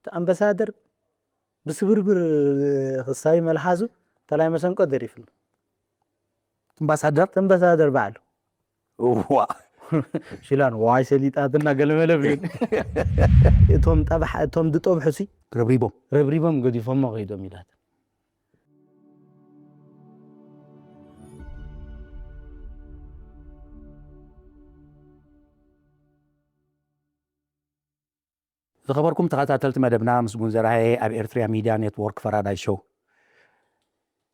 እቲ ኣምባሳደር ብስብርብር ክሳቢ መልሓሱ ተላይ መሰንቆ ደሪፍሉ። ኣምባሳደር እቲ ኣምባሳደር ባዕሉ ዋ ሽላን ዋይ ሰሊጣትና ገለመለ ብልን እቶም ጠባሕ እቶም ዝጠብሑ ሲ ረብሪቦም ረብሪቦም ገዲፎሞ ከይዶም ኢላት። ዝኸበርኩም ተኸታተልቲ መደብና ምስጉን ዘርኣየ ኣብ ኤርትርያ ሚድያ ኔትወርክ ፈራዳይ ሾው።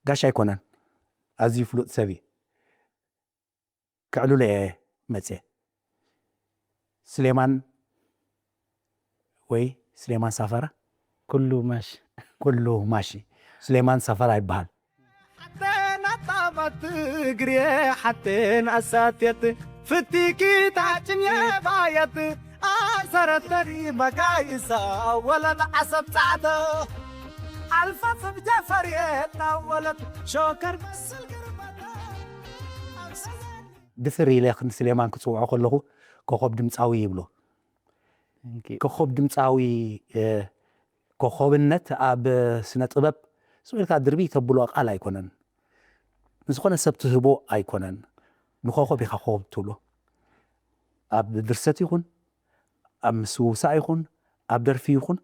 ጋሽ ኣይኮነን ኣዝዩ ፍሉጥ ሰብ እዩ። ክዕልሎ እየ መፅየ። ስሌማን ወይ ስሌማን ሳፈራ ኩሉ ማሽ ኩሉ ማሺ ስሌማን ሳፈራ ይበሃል። حتى نطابت تجري حتى نساتيت فتيكي تعجن يا بايت أسرتني مقايسة ولا العصب تعدو الفصل جفريتنا ولد شوكر بس القربة ድፍር ኢለ ንስሌማን ክፅውዖ ከለኹ ኮኸብ ድምፃዊ ይብሎ። ኮኸብ ድምፃዊ ኮኸብነት ኣብ ስነ ጥበብ ስቕ ኢልካ ድርቢ ተብሎ ቃል ኣይኮነን። ንዝኾነ ሰብ ትህቦ ኣይኮነን። ንኮኸብ ኢኻ ኮኸብ ትብሎ። ኣብ ድርሰት ይኹን ኣብ ምስውሳእ ይኹን ኣብ ደርፊ ይኹን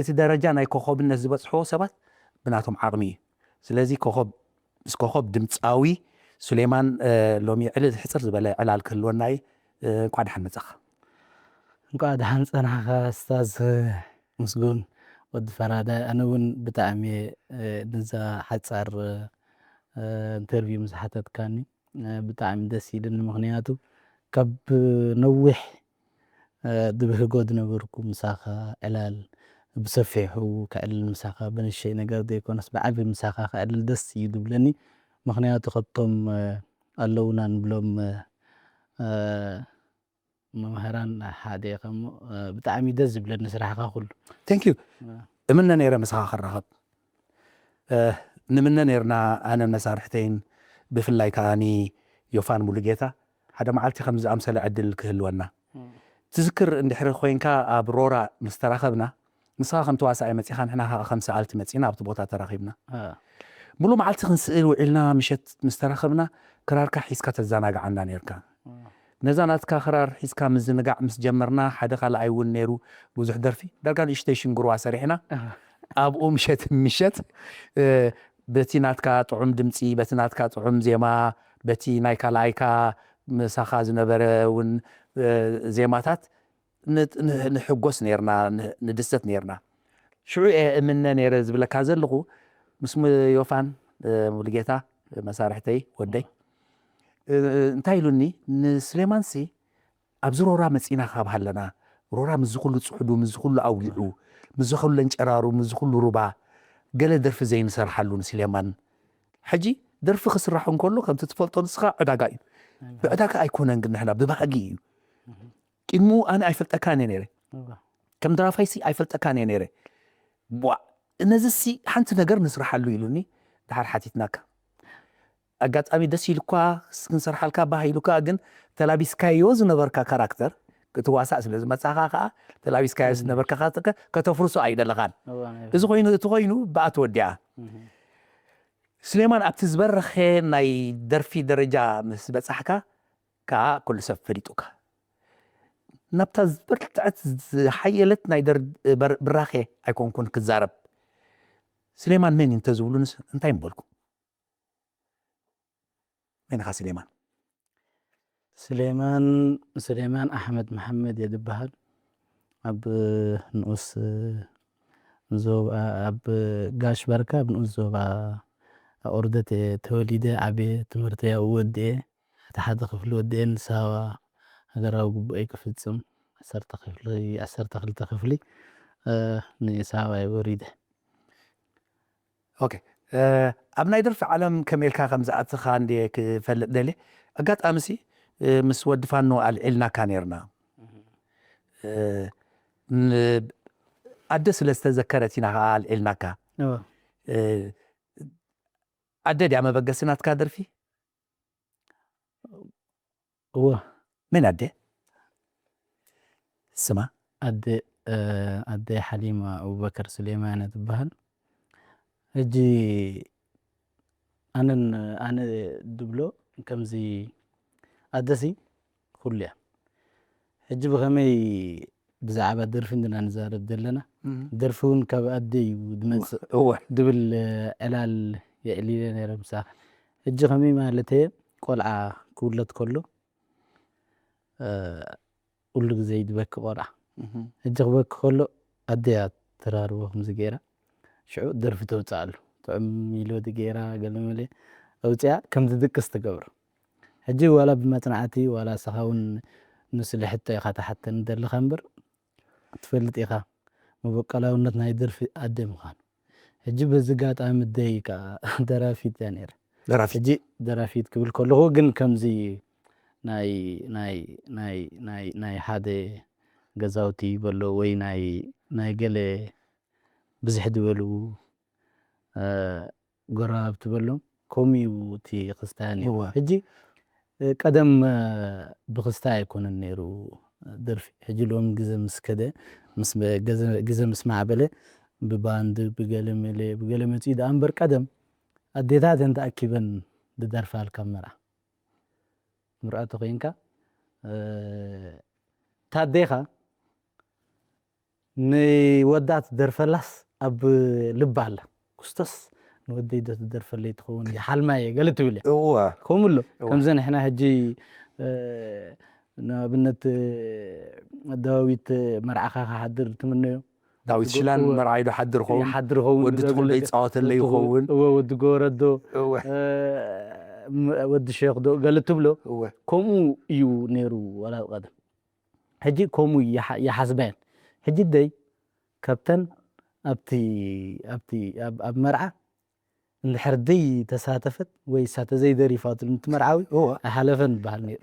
እቲ ደረጃ ናይ ኮኸብነት ዝበፅሕዎ ሰባት ብናቶም ዓቕሚ እዩ። ስለዚ ኮኸብ ምስ ኮኸብ ድምፃዊ ሱሌማን ሎሚ ዕልል ሕፅር ዝበለ ዕላል ክህልወና እዩ። እንኳዕ ደሓን መፃኻ። እንኳዕ ደሓን ፀናሕካ ስታዝ ምስጉን ወዲ ፈራዳይ። ኣነ እውን ብጣዕሚ እየ ነዛ ሓፃር ኢንተርቪው ምስ ሓተትካኒ ብጣዕሚ ደስ ኢልኒ። ምክንያቱ ካብ ነዊሕ ድብህጎ ዝነበርኩ ምሳኻ ዕላል ብሰፊሑ ከዕልል ምሳኻ ብንሸይ ነገር ዘይኮነስ ብዓቢ ምሳኻ ከዕልል ደስ እዩ ዝብለኒ። ምክንያቱ ከብቶም ኣለውና ንብሎም መምህራን ሓደ ኢኻ እሞ ብጣዕሚ ደስ ዝብለኒ ስራሕካ ኩሉ። Thank you። እምነ ነይረ ምሳኻ ክራኸብ ንምነ ነርና። ኣነን መሳርሕተይን ብፍላይ ከዓኒ ዮፋን ሙሉጌታ ሓደ መዓልቲ ከም ዝኣምሰለ ዕድል ክህልወና ትዝክር እንድሕሪ ኮይንካ ኣብ ሮራ ምስ ተራኸብና ንስኻ ከም ተዋሳኣይ መፂኻ ንሕና ከዓ ከም ሰኣልቲ መፂና ኣብቲ ቦታ ተራኺብና ሙሉ መዓልቲ ክንስእል ውዒልና ምሸት ምስ ተራኸብና ክራርካ ሒዝካ ተዘናግዓና ነርካ። ነዛ ናትካ ክራር ሒዝካ ምዝንጋዕ ምስ ጀመርና ሓደ ካልኣይ እውን ነይሩ ብዙሕ ደርፊ ዳርጋ ንእሽተይ ሽንግርዋ ሰሪሕና ኣብኡ ምሸት ምሸት በቲ ናትካ ጥዑም ድምፂ በቲ ናትካ ጥዑም ዜማ በቲ ናይ ካልኣይካ ምሳኻ ዝነበረ እውን ዜማታት ንሕጎስ ነርና ንድሰት ነርና። ሽዑ እየ እምነ ነይረ ዝብለካ ዘለኹ ምስ ዮፋን ሙሉጌታ መሳርሕተይ ወደይ እንታይ ኢሉኒ ንስሌማንሲ ኣብዚ ሮራ መፂና ካብ ሃለና ሮራ ምዚ ኩሉ ፅሕዱ ምዚ ኩሉ ኣውሊዑ ምዚ ኩሉ ለንጨራሩ ምዚ ኩሉ ሩባ ገለ ደርፊ ዘይንሰርሓሉ ንስሌማን ሕጂ ደርፊ ክስራሕ እንከሎ ከምቲ ትፈልጦ ንስኻ ዕዳጋ እዩ ብዕዳጋ ኣይኮነን ግን ንሕና ብባህጊ እዩ ቅድሚኡ ኣነ ኣይፈልጠካን እየ ነይረ ከም ደራፋይሲ ኣይፈልጠካን እየ ነይረ ቧ እነዚሲ ሓንቲ ነገር ንስርሓሉ ኢሉኒ ድሓር ሓቲትናካ ኣጋጣሚ ደስ ኢሉኳ ክንሰርሓልካ ባህ ኢሉካ ግን ተላቢስካዮ ዝነበርካ ካራክተር ክትዋሳእ ስለ ዝመፃኻ ከዓ ተላቢስካዮ ዝነበርካ ካራክተር ከተፍርሶ ኣይደለኻን እዚ ኮይኑ እቲ ኮይኑ ብኣ ተወዲኣ ስሌማን ኣብቲ ዝበረኸ ናይ ደርፊ ደረጃ ምስ በፃሕካ ከዓ ኩሉ ሰብ ፈሊጡካ ናብታ ዝበርትዐት ዝሓየለት ናይ ብራኸ ኣይኮንኩን ክዛረብ ስሌማን መን እዩ እንተዝብሉንስ እንታይ ምበልኩ መን ኢኻ ስሌማን ስሌማን ስሌማን ኣሕመድ መሓመድ እየ ዝበሃል ኣብ ንኡስ ዞባ ኣብ ጋሽ ባርካ ኣብ ንኡስ ዞባ ኦርደት እየ ተወሊደ ዓብየ ትምህርተይ ኣብኡ ወዲኤ እቲ ሓደ ክፍሊ ወዲኤ ንሳዋ ሃገራዊ ግቡኣይ ክፍፅም ዓሰርተ ክፍሊ ዓሰርተ ክልተ ክፍሊ ንሳዋ እየ ወሪደ ኦኬ ኣብ ናይ ደርፊ ዓለም ከመይ ኢልካ ከም ዝኣተኻ እንደ ክፈልጥ ደልየ ኣጋጣሚ ሲ ምስ ወዲ ፋኖ ኣልዒልናካ ነርና ኣደ ስለ ዝተዘከረት ኢና ከዓ ኣልዒልናካ ኣደ ድያ መበገሲ ናትካ ደርፊ እወ መን ኣደ ስማ ኣደ ኣደይ ሓሊማ ኣቡበከር ሱሌማነ ትበሃል። ሕጂ ኣነን ኣነ ድብሎ ከምዚ ኣደሲ ኩሉ እያ። ሕጂ ብኸመይ ብዛዕባ ደርፊ እንድና ንዛረብ ዘለና፣ ደርፊ እውን ካብ ኣደ እዩ ዝመጽእ እወ ድብል ዕላል የዕሊለ ነይረ ምሳኻ። ሕጂ ከመይ ማለት እየ፣ ቆልዓ ክውለድ ከሎ ኩሉ ግዜ ድበኪ ቆልዓ። ሕጂ ክበኪ ከሎ ኣደያ ተራርቦ ከምዚ ገይራ ሽዑ ደርፊ ተውፅኣሉ። ጥዑም ሚሎዲ ገይራ ገለመለ ኣውፅያ ከም ዝድቅስ ትገብሮ። ሕጂ ዋላ ብመፅናዕቲ ዋላ ንስኻ እውን ንስለ ሕቶ ኢኻ ትሓተኒ ዘለኻ እምበር ትፈልጥ ኢኻ መበቆላውነት ናይ ደርፊ ኣደ ምዃኑ። ሕጂ በዚ ኣጋጣሚ ኣደይ ከዓ ደራፊት እያ ነይራ። ደራፊት ሕጂ ደራፊት ክብል ከለኹ ግን ከምዚ ናይ ናይ ናይ ናይ ናይ ሓደ ገዛውቲ በሎ ወይ ናይ ናይ ገለ ብዝሕ ዝበሉ ጎረባብቲ በሎም ከምኡ እዩ እቲ ክስታይ ነይሩ። እወ። ሕጂ ቀደም ብክስታይ ኣይኮነን ነይሩ ደርፊ። ሕጂ ሎም ግዜ ምስ ከደ ምስ ግዜ ምስ ማዕበለ ብባንድ ብገለ መለ ብገለ መፅኡ ደኣ እምበር ቀደም ኣዴታት እየን ተኣኪበን ዝደርፋልካ መርዓ ምርኣቶ ኮይንካ ታዴኻ ንወዳ ትደርፈላስ ኣብ ልባ ኣላ። ኩስተስ ንወደይ ዶ ትደርፈለይ ትኸውን እያ ሓልማ እየ ገለ ትብል እያ። እወ ከምኡ ኣሎ ከምዚ ንሕና ሕጂ ንኣብነት ዳዊት መርዓኻ ክሓድር ትምነዮ ዳዊት ሽላን መርዓይ ዶ ሓድር ኸውን ይሓድር ኸውን ወዲ ትኹል ዶ ይፃወተለይ ይኸውን እወ ወዲ ጎረዶ እወ ወዲ ሸክ ዶ ገለ ትብሎ እወ ከምኡ እዩ ነይሩ ዋላ ቀደም ሕጂ ከምኡ ይሓስበያን ሕጂ ደይ ካብተን ኣብቲ ኣብቲ ኣብ መርዓ እንድሕር ደይ ተሳተፈት ወይ እሳ ተዘይደሪፋትሉ ምትመርዓዊ ኣይሓለፈን ዝበሃል ነይሩ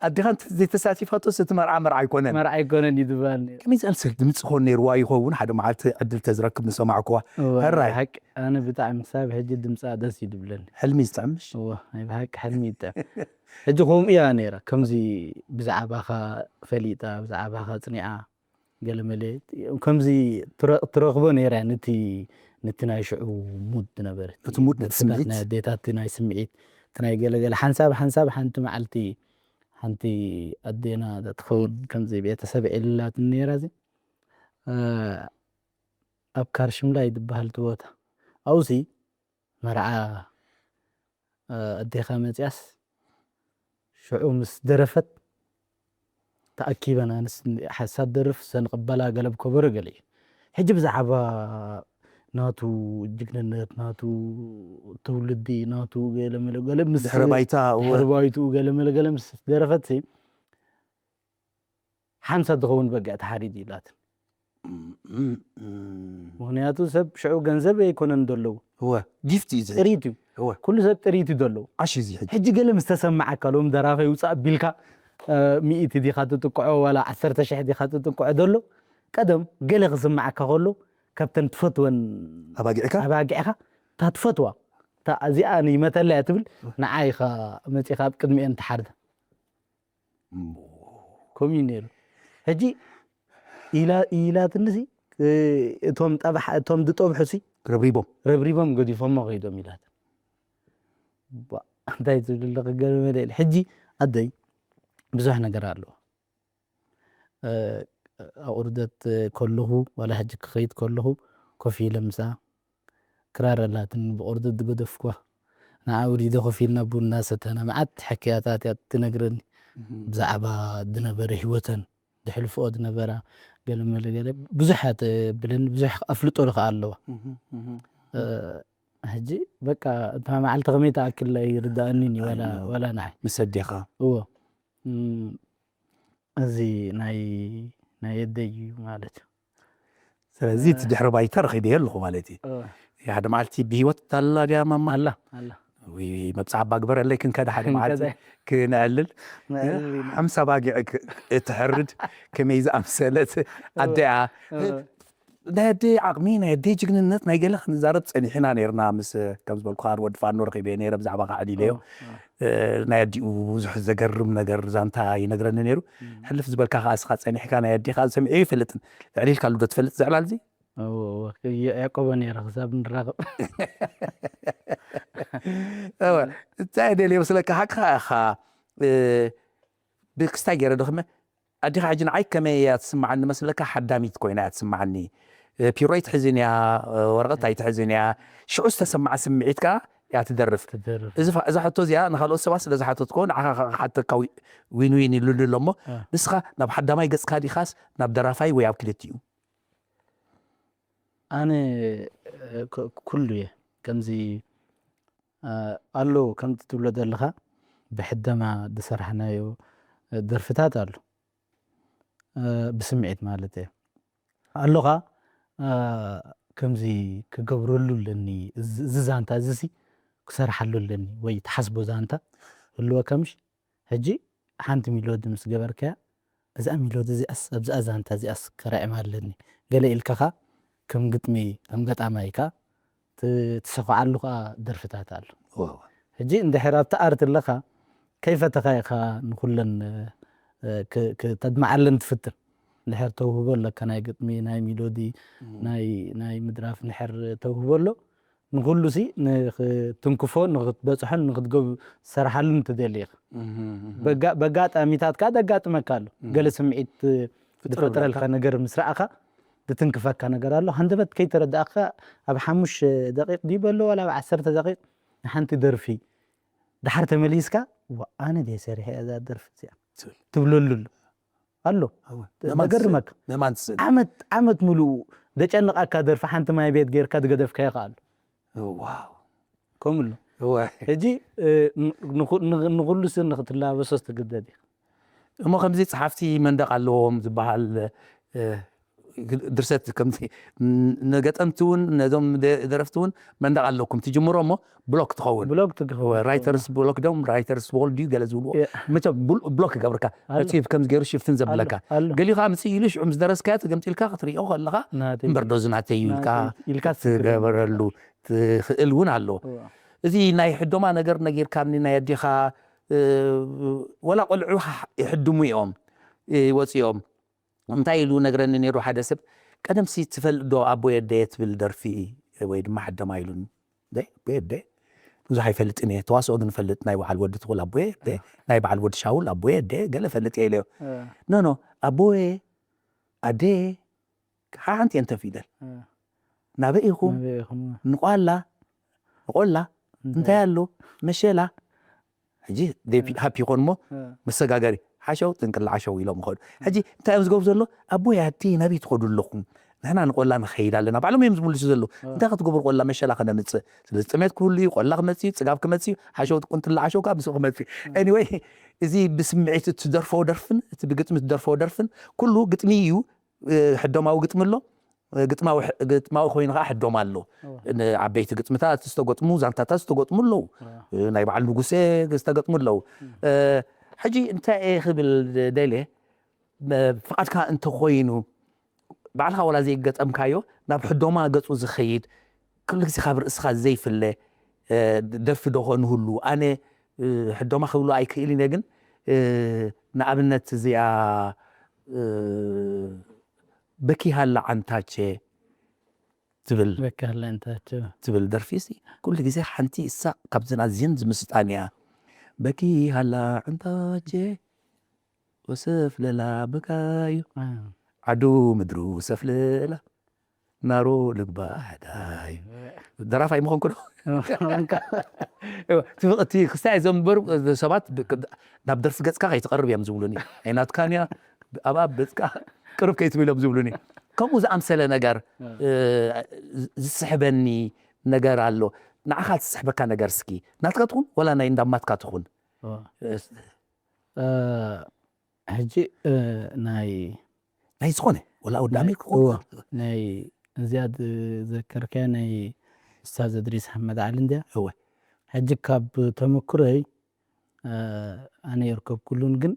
ኣዴኻ ዘይተሳቲፋቶስ እቲ መርዓ መርዓ ኣይኮነን መርዓ ኣይኮነን እዩ ዝበሃል ነይሩ ከመይ ዝኣምሰል ድምፂ ኮን ነይርዋ ይኸውን ሓደ መዓልቲ ዕድል ተዝረክብ ንሰማዕኩዋ ሕራይ ሓቂ ኣነ ብጣዕሚ ክሳብ ሕጂ ድምፃ ደስ እዩ ድብለኒ ሕልሚ ይስጥዕምሽ እዎ ናይ ብሓቂ ሕልሚ ይጥዕም ሕጂ ከምኡ እያ ነይራ ከምዚ ብዛዕባኻ ፈሊጣ ብዛዕባኻ ፅኒዓ ገለመለ ከምዚ ትረኽቦ ነይራ ነቲ ነቲ ናይ ሽዑ ሙድ ዝነበረ እቲ ሙድ ነቲ ስምዒት ናይ ኣዴታት ናይ ስምዒት እቲ ናይ ገለገለ ሓንሳብ ሓንሳብ ሓንቲ መዓልቲ ሓንቲ ኣዴና ትኸውን ከምዚ ቤተሰብ ዕልላት ነይራ እዚ ኣብ ካርሽምላይ ዝበሃል እቲ ቦታ ኣውሲ መርዓ ኣዴኻ መፅያስ ሽዑ ምስ ደረፈት ተኣኪበን ኣንስ ሓሳብ ደርፍ ሰንቕበላ ገለብ ከበሮ ገለ እዩ ሕጂ ብዛዕባ ናቱ ጅግንነት ናቱ ትውልዲ ናቱ ገለ መለ ገለ ምስ ድሕረ ባይታ እወ ድሕረ ባይትኡ ገለ መለ ገለ ምስ ደረፈት ሓምሳ ዝኸውን በጊዕ ተሓሪዱ ኢላትን ምክንያቱ ሰብ ሽዑ ገንዘብ ኣይኮነን ዘለዉ እወ ጊፍት እዩ ዝህብ ጥሪት እዩ እወ ኩሉ ሰብ ጥሪት እዩ ዘለዉ ዓሽ እዩ ዝሕጅ ሕጂ ገለ ምስ ተሰማዓካ ሎም ደራፋይ ውፃእ ቢልካ ሚእቲ ዲኻ ትጥቅዖ ዋላ ዓሰርተ ሽሕ ዲኻ ትጥቅዖ ዘሎ ቀደም ገለ ክስማዓካ ከሎ ካብተን ትፈትወን ኣባጊዕካ ኣባጊዕካ እታ ትፈትዋ እታ እዚኣ ንይመተለያ ትብል ንዓ ኢኻ መፂኻ ኣብ ቅድሚአን ትሓርዳ ከምኡ እዩ ነይሩ ሕጂ ኢላትንሲ እቶም ጠባሕ እቶም ዝጠብሑሲ ረብሪቦም ረብሪቦም ገዲፎሞ ከይዶም ኢላት እንታይ ትብል ኣለኺ ገለ መለ ኢለ ሕጂ ኣደይ ብዙሕ ነገር ኣለዎ ኣቑርደት ከለኹ ዋላ ሕጂ ክኸይድ ከለኹ ኮፍ ኢለ ምሳ ክራር ኣላትን ብቑርደት ዝገደፍኳ ንዓ ውሪደ ኮፍ ኢልና ቡና ሰተና መዓት ሕክያታት እያ ትነግረኒ ብዛዕባ ዝነበረ ህይወተን ዝሕልፍኦ ዝነበራ ገለ መለ ገለ ብዙሕ እያ ትብለኒ ብዙሕ ኣፍልጦ ከዓ ኣለዋ ሕጂ በቃ እታ መዓልቲ ከመይ ተኣክል ኣይርዳእንን እዩ ዋላ ንዓይ ምስ ኣዴኻ እዎ እዚ ናይ ናይ የደይ እዩ ማለት እዩ ስለዚ እቲ ድሕሪ ባይታ ረኺበዮ ኣለኹ ማለት እዩ ሓደ መዓልቲ ብሂወት ኣላ ድያ ማማ ኣላ ኣላ መብፅዓ ኣባ ግበረለይ ክንከደ ሓደ መዓልቲ ክነዕልል ሓምሳ ባጊዕ እትሕርድ ከመይ ዝኣምሰለት ኣደኣ ናይ ኣደ ዓቕሚ፣ ናይ ኣደ ጅግንነት፣ ናይ ገለ ክንዛረብ ጸኒሕና ነይርና። ምስ፣ ከም ዝበልኩኻ፣ ወዲ ፋኖ ረኺበ ነይረ፣ ብዛዕባ ካዕሊለዮ። ናይ ኣዲኡ ብዙሕ ዘገርም ነገር ዛንታ ይነግረኒ ነይሩ። ሕልፍ ዝበልካ ከኣ እስኻ ጸኒሕካ ናይ ኣዴኻ ሰሚዐ ይፈልጥን። ልዕሊ ኢልካሉ ዶ ትፈልጥ ዘዕላል እዚ? ያዕቆበ ነይረ ክሳብ ንራኸብ። እወ፣ እንታይ ደልየ መስለካ፣ ሓቅኻ ኢኻ። ብክስታይ ገይረ ደኽመ ኣዴኻ ሕጂ ንዓይ ከመይ እያ ትስምዓኒ መስለካ? ሓዳሚት ኮይና እያ ትስምዓኒ። ፒሮ ኣይትሕዝን እያ፣ ወረቐት ኣይትሕዝን እያ። ሽዑ ዝተሰምዓ ስምዒት ከኣ እያ ትደርፍ። እዛ ሕቶ እዚኣ ንኻልኦት ሰባት ስለ ዝሓተትኮ ንዓኻ ክሓተካ ዊን ዊን ኢሉኒ ኣሎ እሞ፣ ንስኻ ናብ ሓዳማይ ገጽካ ዲኻስ ናብ ደራፋይ ወይ ኣብ ክልቲኡ? ኣነ ኩሉ እየ ከምዚ ኣሎ ከምቲ ትብሎ ዘለኻ ብሕደማ ዝሰራሕናዮ ደርፍታት ኣሎ። ብስምዒት ማለት እየ። ኣሎኻ ከምዚ ክገብረሉ ኣለኒ፣ እዚ ዛንታ እዚሲ ክሰርሓሉ ኣለኒ ወይ ትሓስቦ ዛንታ ህልወካ ምሽ? ሕጂ ሓንቲ ሚሎዲ ምስ ገበርካያ፣ እዛ ሚሎዲ እዚኣስ ኣብዛ ዛንታ እዚኣስ ከራዕማ ኣለኒ ገለ ኢልካኻ ከም ግጥሚ ከም ገጣማይካ ትሰኹዓሉ ከዓ ደርፍታት ኣሎ። ሕጂ እንድሕር ኣብቲ ኣርት ኣለኻ ከይፈተኻ ኢኻ ንኩለን ከተድምዓለን ትፍትን። እንድሕር ተውህቦ ኣለካ ናይ ግጥሚ ናይ ሚሎዲ ናይ ምድራፍ እንድሕር ተውህቦ ኣሎ ንኩሉ ሲ ንክትንክፎ ንክትበፅሖን ንክትገብ ትሰርሓሉን ትደሊ ኢኻ። በጋጣሚታት ከዓ ደጋጥመካ ኣሎ። ገለ ስምዒት ዝፈጥረልካ ነገር ምስ ረኣኻ ዝትንክፈካ ነገር ኣሎ። ሃንደበት ከይተረዳእካ ኣብ ሓሙሽ ደቂቕ ድዩ በሎ ዋላ ኣብ ዓሰርተ ደቂቕ ንሓንቲ ደርፊ ድሓር ተመሊስካ ዋ ኣነ ድየ ሰሪሐ እዛ ደርፊ እዚኣ ትብለሉ ኣሎ። ኣሎ። ዘገርመካ ዓመት ዓመት ሙሉእ ደጨንቃካ ደርፊ ሓንቲ ማይ ቤት ጌርካ ዝገደፍካዮ ከ ኣሎ። ከምኡ ኣሎ። ሕጂ ንኩሉ ሲ ንክትላበሶ ትግደድ ኢኻ። እሞ ከምዚ ጸሓፍቲ መንደቕ ኣለዎም ዝበሃል ድርሰት ከምዚ ንገጠምቲ እውን ነዞም ደረፍቲ እውን መንደቕ ኣለኩም ትጅምሮ እሞ ብሎክ ትኸውን። ብሎክ ትኸውን። ራይተርስ ብሎክ ዶም ራይተርስ ዎል ድዩ ገለ ዝብልዎ መቸ ብሎክ ይገብርካ። እቲ ከምዚ ገይሩ ሽፍትን ዘብለካ ገሊኡ ከዓ ምፅእ ኢሉ ሽዑ ምስ ደረስካዮ ተገምጢልካ ክትሪኦ ከለካ እምበር ዶ ዝናተይ እዩ ኢልካ ትገበረሉ ትኽእል እውን ኣሎ። እዚ ናይ ሕዶማ ነገር ነጊርካኒ ናይ ኣዴኻ ወላ ቆልዑ ይሕድሙ እዮም ይወፅኦም እንታይ ኢሉ ነግረኒ ነይሩ ሓደ ሰብ ቀደምሲ ትፈልጥ ዶ ኣቦየ ኣደየ ትብል ደርፊ ወይ ድማ ሕደማ ኢሉኒ ኣቦየ ኣደ ብዙሕ ኣይፈልጥን እየ ተዋስኦ ግን ፈልጥ ናይ በዓል ወዲ ትኹል ኣቦየ ኣደ ናይ በዓል ወዲ ሻውል ኣቦየ ኣደ ገለ ፈልጥ እየ ኢለዮ ኖ ኖ ኣቦየ ኣደየ ሓንቲ እየን ተፊደል ናበይ ኢኹም ንቋላ ንቆላ እንታይ ኣሎ መሸላ ሕጂ ሃፒ ይኾን እሞ መሰጋገሪ ሓሸው ጥንቅላ ዓሸው ኢሎም ይኸዱ ሕጂ እንታይ እዮም ዝገብሩ ዘሎ ኣቦይ ኣደይ ናበይ ትኸዱ ኣለኹም ንሕና ንቆላ ንኸይድ ኣለና ባዕሎም እዮም ዝምልሱ ዘለዉ እንታይ ክትገብሩ ቆላ መሸላ ክነምፅእ ስለዚ ጥሜት ክህሉ እዩ ቆላ ክመፅእ እዩ ፅጋብ ክመፅእ እዩ ሓሸው ቁንጥላ ዓሸው ከዓ ምስኡ ክመፅእ እዩ anyway እዚ ብስምዒት እትደርፎ ደርፍን እቲ ብግጥሚ እትደርፎ ደርፍን ኩሉ ግጥሚ እዩ ሕደማዊ ግጥሚ ኣሎ ግጥማዊ ኮይኑ ከዓ ሕዶም ኣሎ ዓበይቲ ግጥምታት ዝተገጥሙ ዛንታታት ዝተገጥሙ ኣለዉ ናይ በዓል ንጉሰ ዝተገጥሙ ኣለዉ ሕጂ እንታይ እየ ክብል ደልየ ፍቓድካ እንተኮይኑ ባዕልኻ ዋላ ዘይገጠምካዮ ናብ ሕዶማ ገፁ ዝኸይድ ኩሉ ግዜ ካብ ርእስኻ ዘይፍለ ደርፊ ዶ ኾን ህሉ ኣነ ሕዶማ ክብሎ ኣይክእል ኢነ ግን ንኣብነት እዚኣ በኪሃላ ዓንታቼ ትብል በኪሃላ ዓንታቼ ትብል ደርፊ ሲ ኩሉ ግዜ ሓንቲ እሳ ካብዘን ኣዝየን ዝምስጣን እያ በኪሃላ ዓንታቼ ወሰፍለላ በካዩ ዓዱ ምድሩ ሰፍለላ ናሮ ልግባ ሕዳይ ደራፋይ ምኾንኩ ዶ እቲ ክስታይ ዘንበሩ ሰባት ናብ ደርፊ ገፅካ ከይትቐርብ እዮም ዝብሉኒ ኣይናትካን እያ ኣብኣ ገፅካ ቅርብ ከይትብል እዮም ዝብሉኒ ከምኡ ዝኣምሰለ ነገር ዝስሕበኒ ነገር ኣሎ ንዓኻ ዝስሕበካ ነገር እስኪ ናትካ ትኹን ወላ ናይ እንዳማትካ ትኹን ሕጂ ናይ ናይ ዝኾነ ወላ ኣውዳሚ ክኸውን ናይ እዚኣ ዘከርከያ ናይ እስታዝ እድሪስ ኣሕመድ ዓሊ እንድያ እወ ሕጂ ካብ ተመክሮይ ኣነ የርከብኩሉን ግን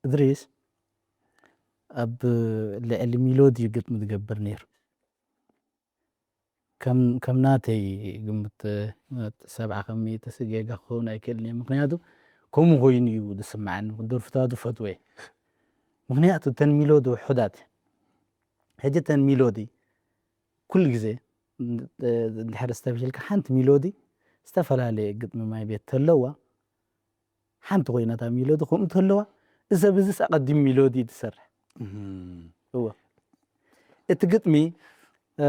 እድሪስ ኣብ ልዕሊ ሚሎዲ ግጥሚ ዝገብር ነይሩ ከም ከም ናተይ ግምት፣ እ፣ ሰብዓ ከሚእቲ ጌጋ ክኸውን ኣይክእልን እየ። ምኽንያቱ ከምኡ ኮይኑ እዩ ዝስምዓኒ። ደርፍታቱ ፈትወ እየ። ምኽንያቱ እተን ሚሎዲ ውሑዳት እየን። ሕጂ እተን ሚሎዲ ኩሉ ግዜ፣ እ፣ እንድሕር እስተብሂልካ ሓንቲ ሚሎዲ ዝተፈላለየ ግጥሚ ማይ ቤት ተለዋ፣ ሓንቲ ኮይና እታ ሚሎዲ ከምኡ ተለዋ፣ እዚ ሰብ እዚስ ኣቐዲሙ ሚሎዲ እዩ ዝሰርሕ። እም። እወ። እቲ ግጥሚ፣ እ፣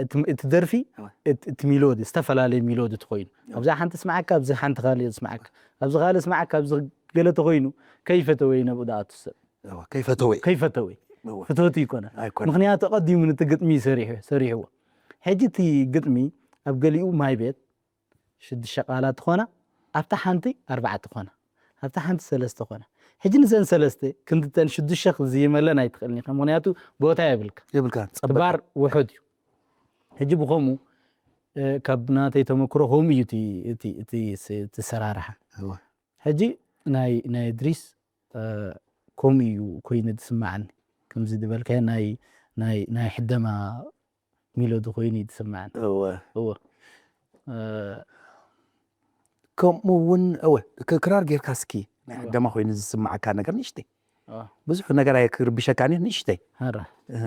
እቲ፣ እቲ ደርፊ፣ እወ። እቲ፣ እቲ ሚሎዲ፣ ዝተፈላለየ ሚሎዲ ተኾይኑ። እወ። ኣብዛ ሓንቲ ስምዓካ፣ ኣብዚ ሓንቲ ካልእ ስምዓካ። ኣብዚ ካልእ ስምዓካ፣ ኣብዚ ገለ ተኾይኑ፣ ከይፈተወ እዩ ናብኡ ዝኣቱ ሰብ። እወ፣ ከይፈተወ እዩ። ከይፈተወ እዩ። እወ። ፍትወቱ ይኮነ። ኣይኮነን። ምኽንያቱ፣ ኣቐዲሙ ነቲ ግጥሚ ሰሪሑ፣ ሰሪሕዎ። ሕጂ እቲ ግጥሚ ኣብ ገሊኡ ማይ ቤት፣ ሽዱሽተ ቃላት ትኾና፣ ኣብታ ሓንቲ ኣርባዕተ ትኾና፣ ኣብታ ሓንቲ ሰለስተ ትኾና። ሕጂ ንዘን ሰለስተ ክንድተን ሽዱሽተ ክትዝይመለን ኣይትኽእልን ኢኻ፣ ምኽንያቱ ቦታ የብልካ። የብልካ፣ ጸበል። ባር ውሑድ እዩ። ሕጂ ብኸምኡ፣ እ፣ ካብ ናተይ ተመክሮ ከምኡ እዩ እቲ፣ እቲ፣ እቲ ስ-፣ እቲ ሰራርሓ። እወ። ሕጂ ናይ፣ ናይ እድሪስ፣ እ፣ ከምኡ እዩ ኮይኑ ዝስምዓኒ። ከምዚ ዝበልካዮ ናይ፣ ናይ፣ ናይ ሕደማ ሚሎዲ ኮይኑ እዩ ዝስምዓኒ። እወ። እወ። እ፣ ከምኡ እውን፣ እወ፣ ክ-፣ ክራር ጌርካ እስኪ ናይ እወ። ሕደማ ኮይኑ ዝስምዓካ ነገር ንእሽተይ። እወ። ብዙሕ ነገር ኣየ-፣ ክርብሸካን እዩ፣ ንእሽተይ። ሀራ። እህ።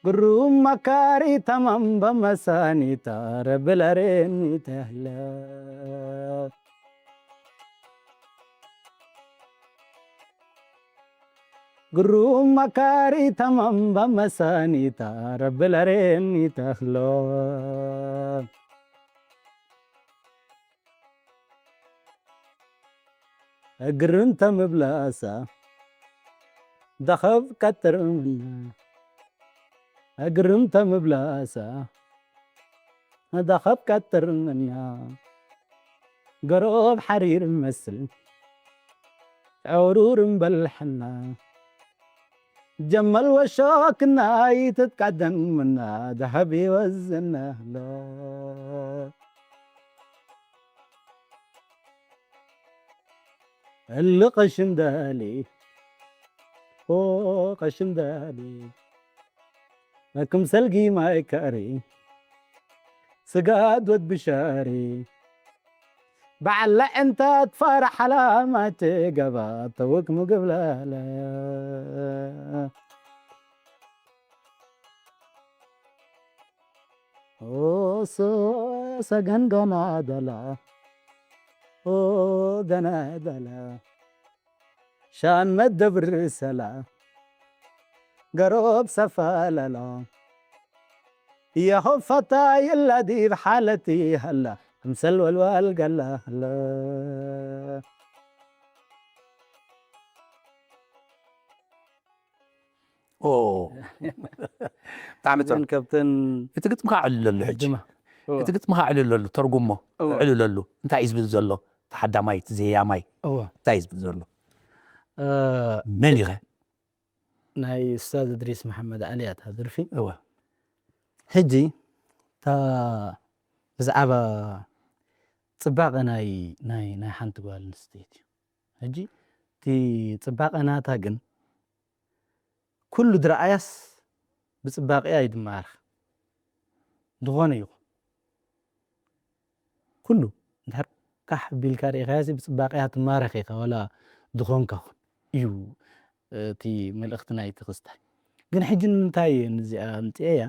ግሩም መካሪ ተማም በመሳኒታ ረብለሬኒ ተህለ ግሩም መካሪ ተማም በመሳኒታ ረብለሬኒ ተህሎ እግርን ተምብላሳ ደኸብ ቀጥርምና እግርን ተምብላሳ ደኸብ ቀጥርምና ገሮብ ሓሪር መስል ዕሩር እምበልሐና ጀመል ወሾክና ይትትቀደምና ደሃብ ይወዝና ሎ እልቕ ሽንዳሊ ኦ ቀሽንዳሊ ክምሰል ጊማይ ከሪ ስጋድ ወድ ብሻሪ በዓል ለዕንታት ፋራ ሓላማት ገባ ተውክ ምግብላለ ኦሶ ሰገን ገና ደላ ኦ ገና ደላ ሻን መደብር ሰላ ገሮብ ሰፋለሎ የኸፈታ የላ ዲብ ሓለቲ ሃላ ክምሰል ወልዋል ገላ ሃላ ኦ ብጣዕሚ ጥዑም። ካብተን እቲ ግጥምካ ዕልለሉ ሕጂ። ድማ እቲ ግጥምካ ዕልለሉ፣ ተርጉሞ። እወ። ዕልለሉ። እንታይ እዩ ዝብል ዘሎ? ተሓዳማይ፣ እቲ ዘያማይ። እወ። እንታይ እዩ ዝብል ዘሎ? እ፣ መን ኢኸ? ናይ ኡስታዝ እድሪስ መሓመድ ዓሊ እያ እታ ደርፊ። እወ። ሕጂ እታ ብዛዕባ ጽባቐ ናይ፣ ናይ፣ ናይ ሓንቲ ጓል ኣንስተይቲ እዩ። ሕጂ እቲ ጽባቐ ናታ ግን ኩሉ ድረኣያስ ብጽባቐያ እዩ ዝማረኽ። ዝኾነ ይኹን። ኩሉ እንድሕር ካሕ ቢልካ ርኢኻያሲ ብጽባቐያ ትማረኽ ኢኻ፣ ዋላ ዝኾንካ ኩን እዩ እቲ መልእኽቲ ናይቲ ክስታይ። ግን ሕጂ ንምንታይ እየ ንዚኣ ኣምጽኤያ?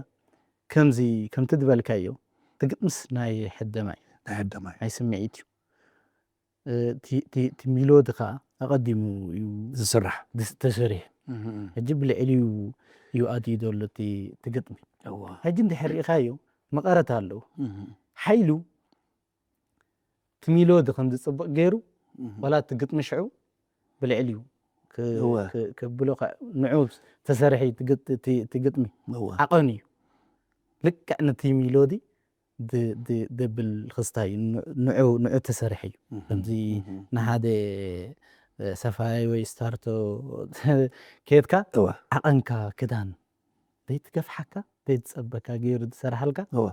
ከምዚ፣ ከምቲ ዝበልካዮ፣ እቲ ግጥምስ ናይ ሕደማ እዩ። ናይ ሕደማ እዩ። ናይ ስምዒት እዩ። እ፣ እቲ፣ እቲ፣ እቲ ሚሎዲ ኸኣ ኣቐዲሙ እዩ ዝስራሕ። ዝስ-፣ ተሰሪሑ። ሕጂ ብልዕሊኡ እዩ ኣትዩ ዘሎ እቲ፣ እቲ ግጥሚ። እዋ። ሕጂ እንድሕር ርኢኻዮ መቐረት ኣለዎ። እህ። ሓይሉ እቲ ሚሎዲ ከም ዝጽብቕ ገይሩ እህ። ዋላ እቲ ግጥሚ ሽዑ ብልዕሊኡ ክ- እወ። ክ- ከብሎ ከ- ንዑ ተሰርሒ ትግጥ- እቲ- እቲ ግጥሚ እወ። ዓቐን እዩ። ልክዕ ነቲ ሚሎዲ ድ- ድ- ደብል ክስታይ ን- ንዑ ንዑ ተሰርሒ እዩ። እህ፣ ከምዚ እህ። ንሓደ ሰፋይ ወይ ስታርቶ ከየድካ እወ። ዓቐንካ ክዳን ዘይትገፍሓካ ዘይትጸበካ ገይሩ ዝሰርሓልካ እወ።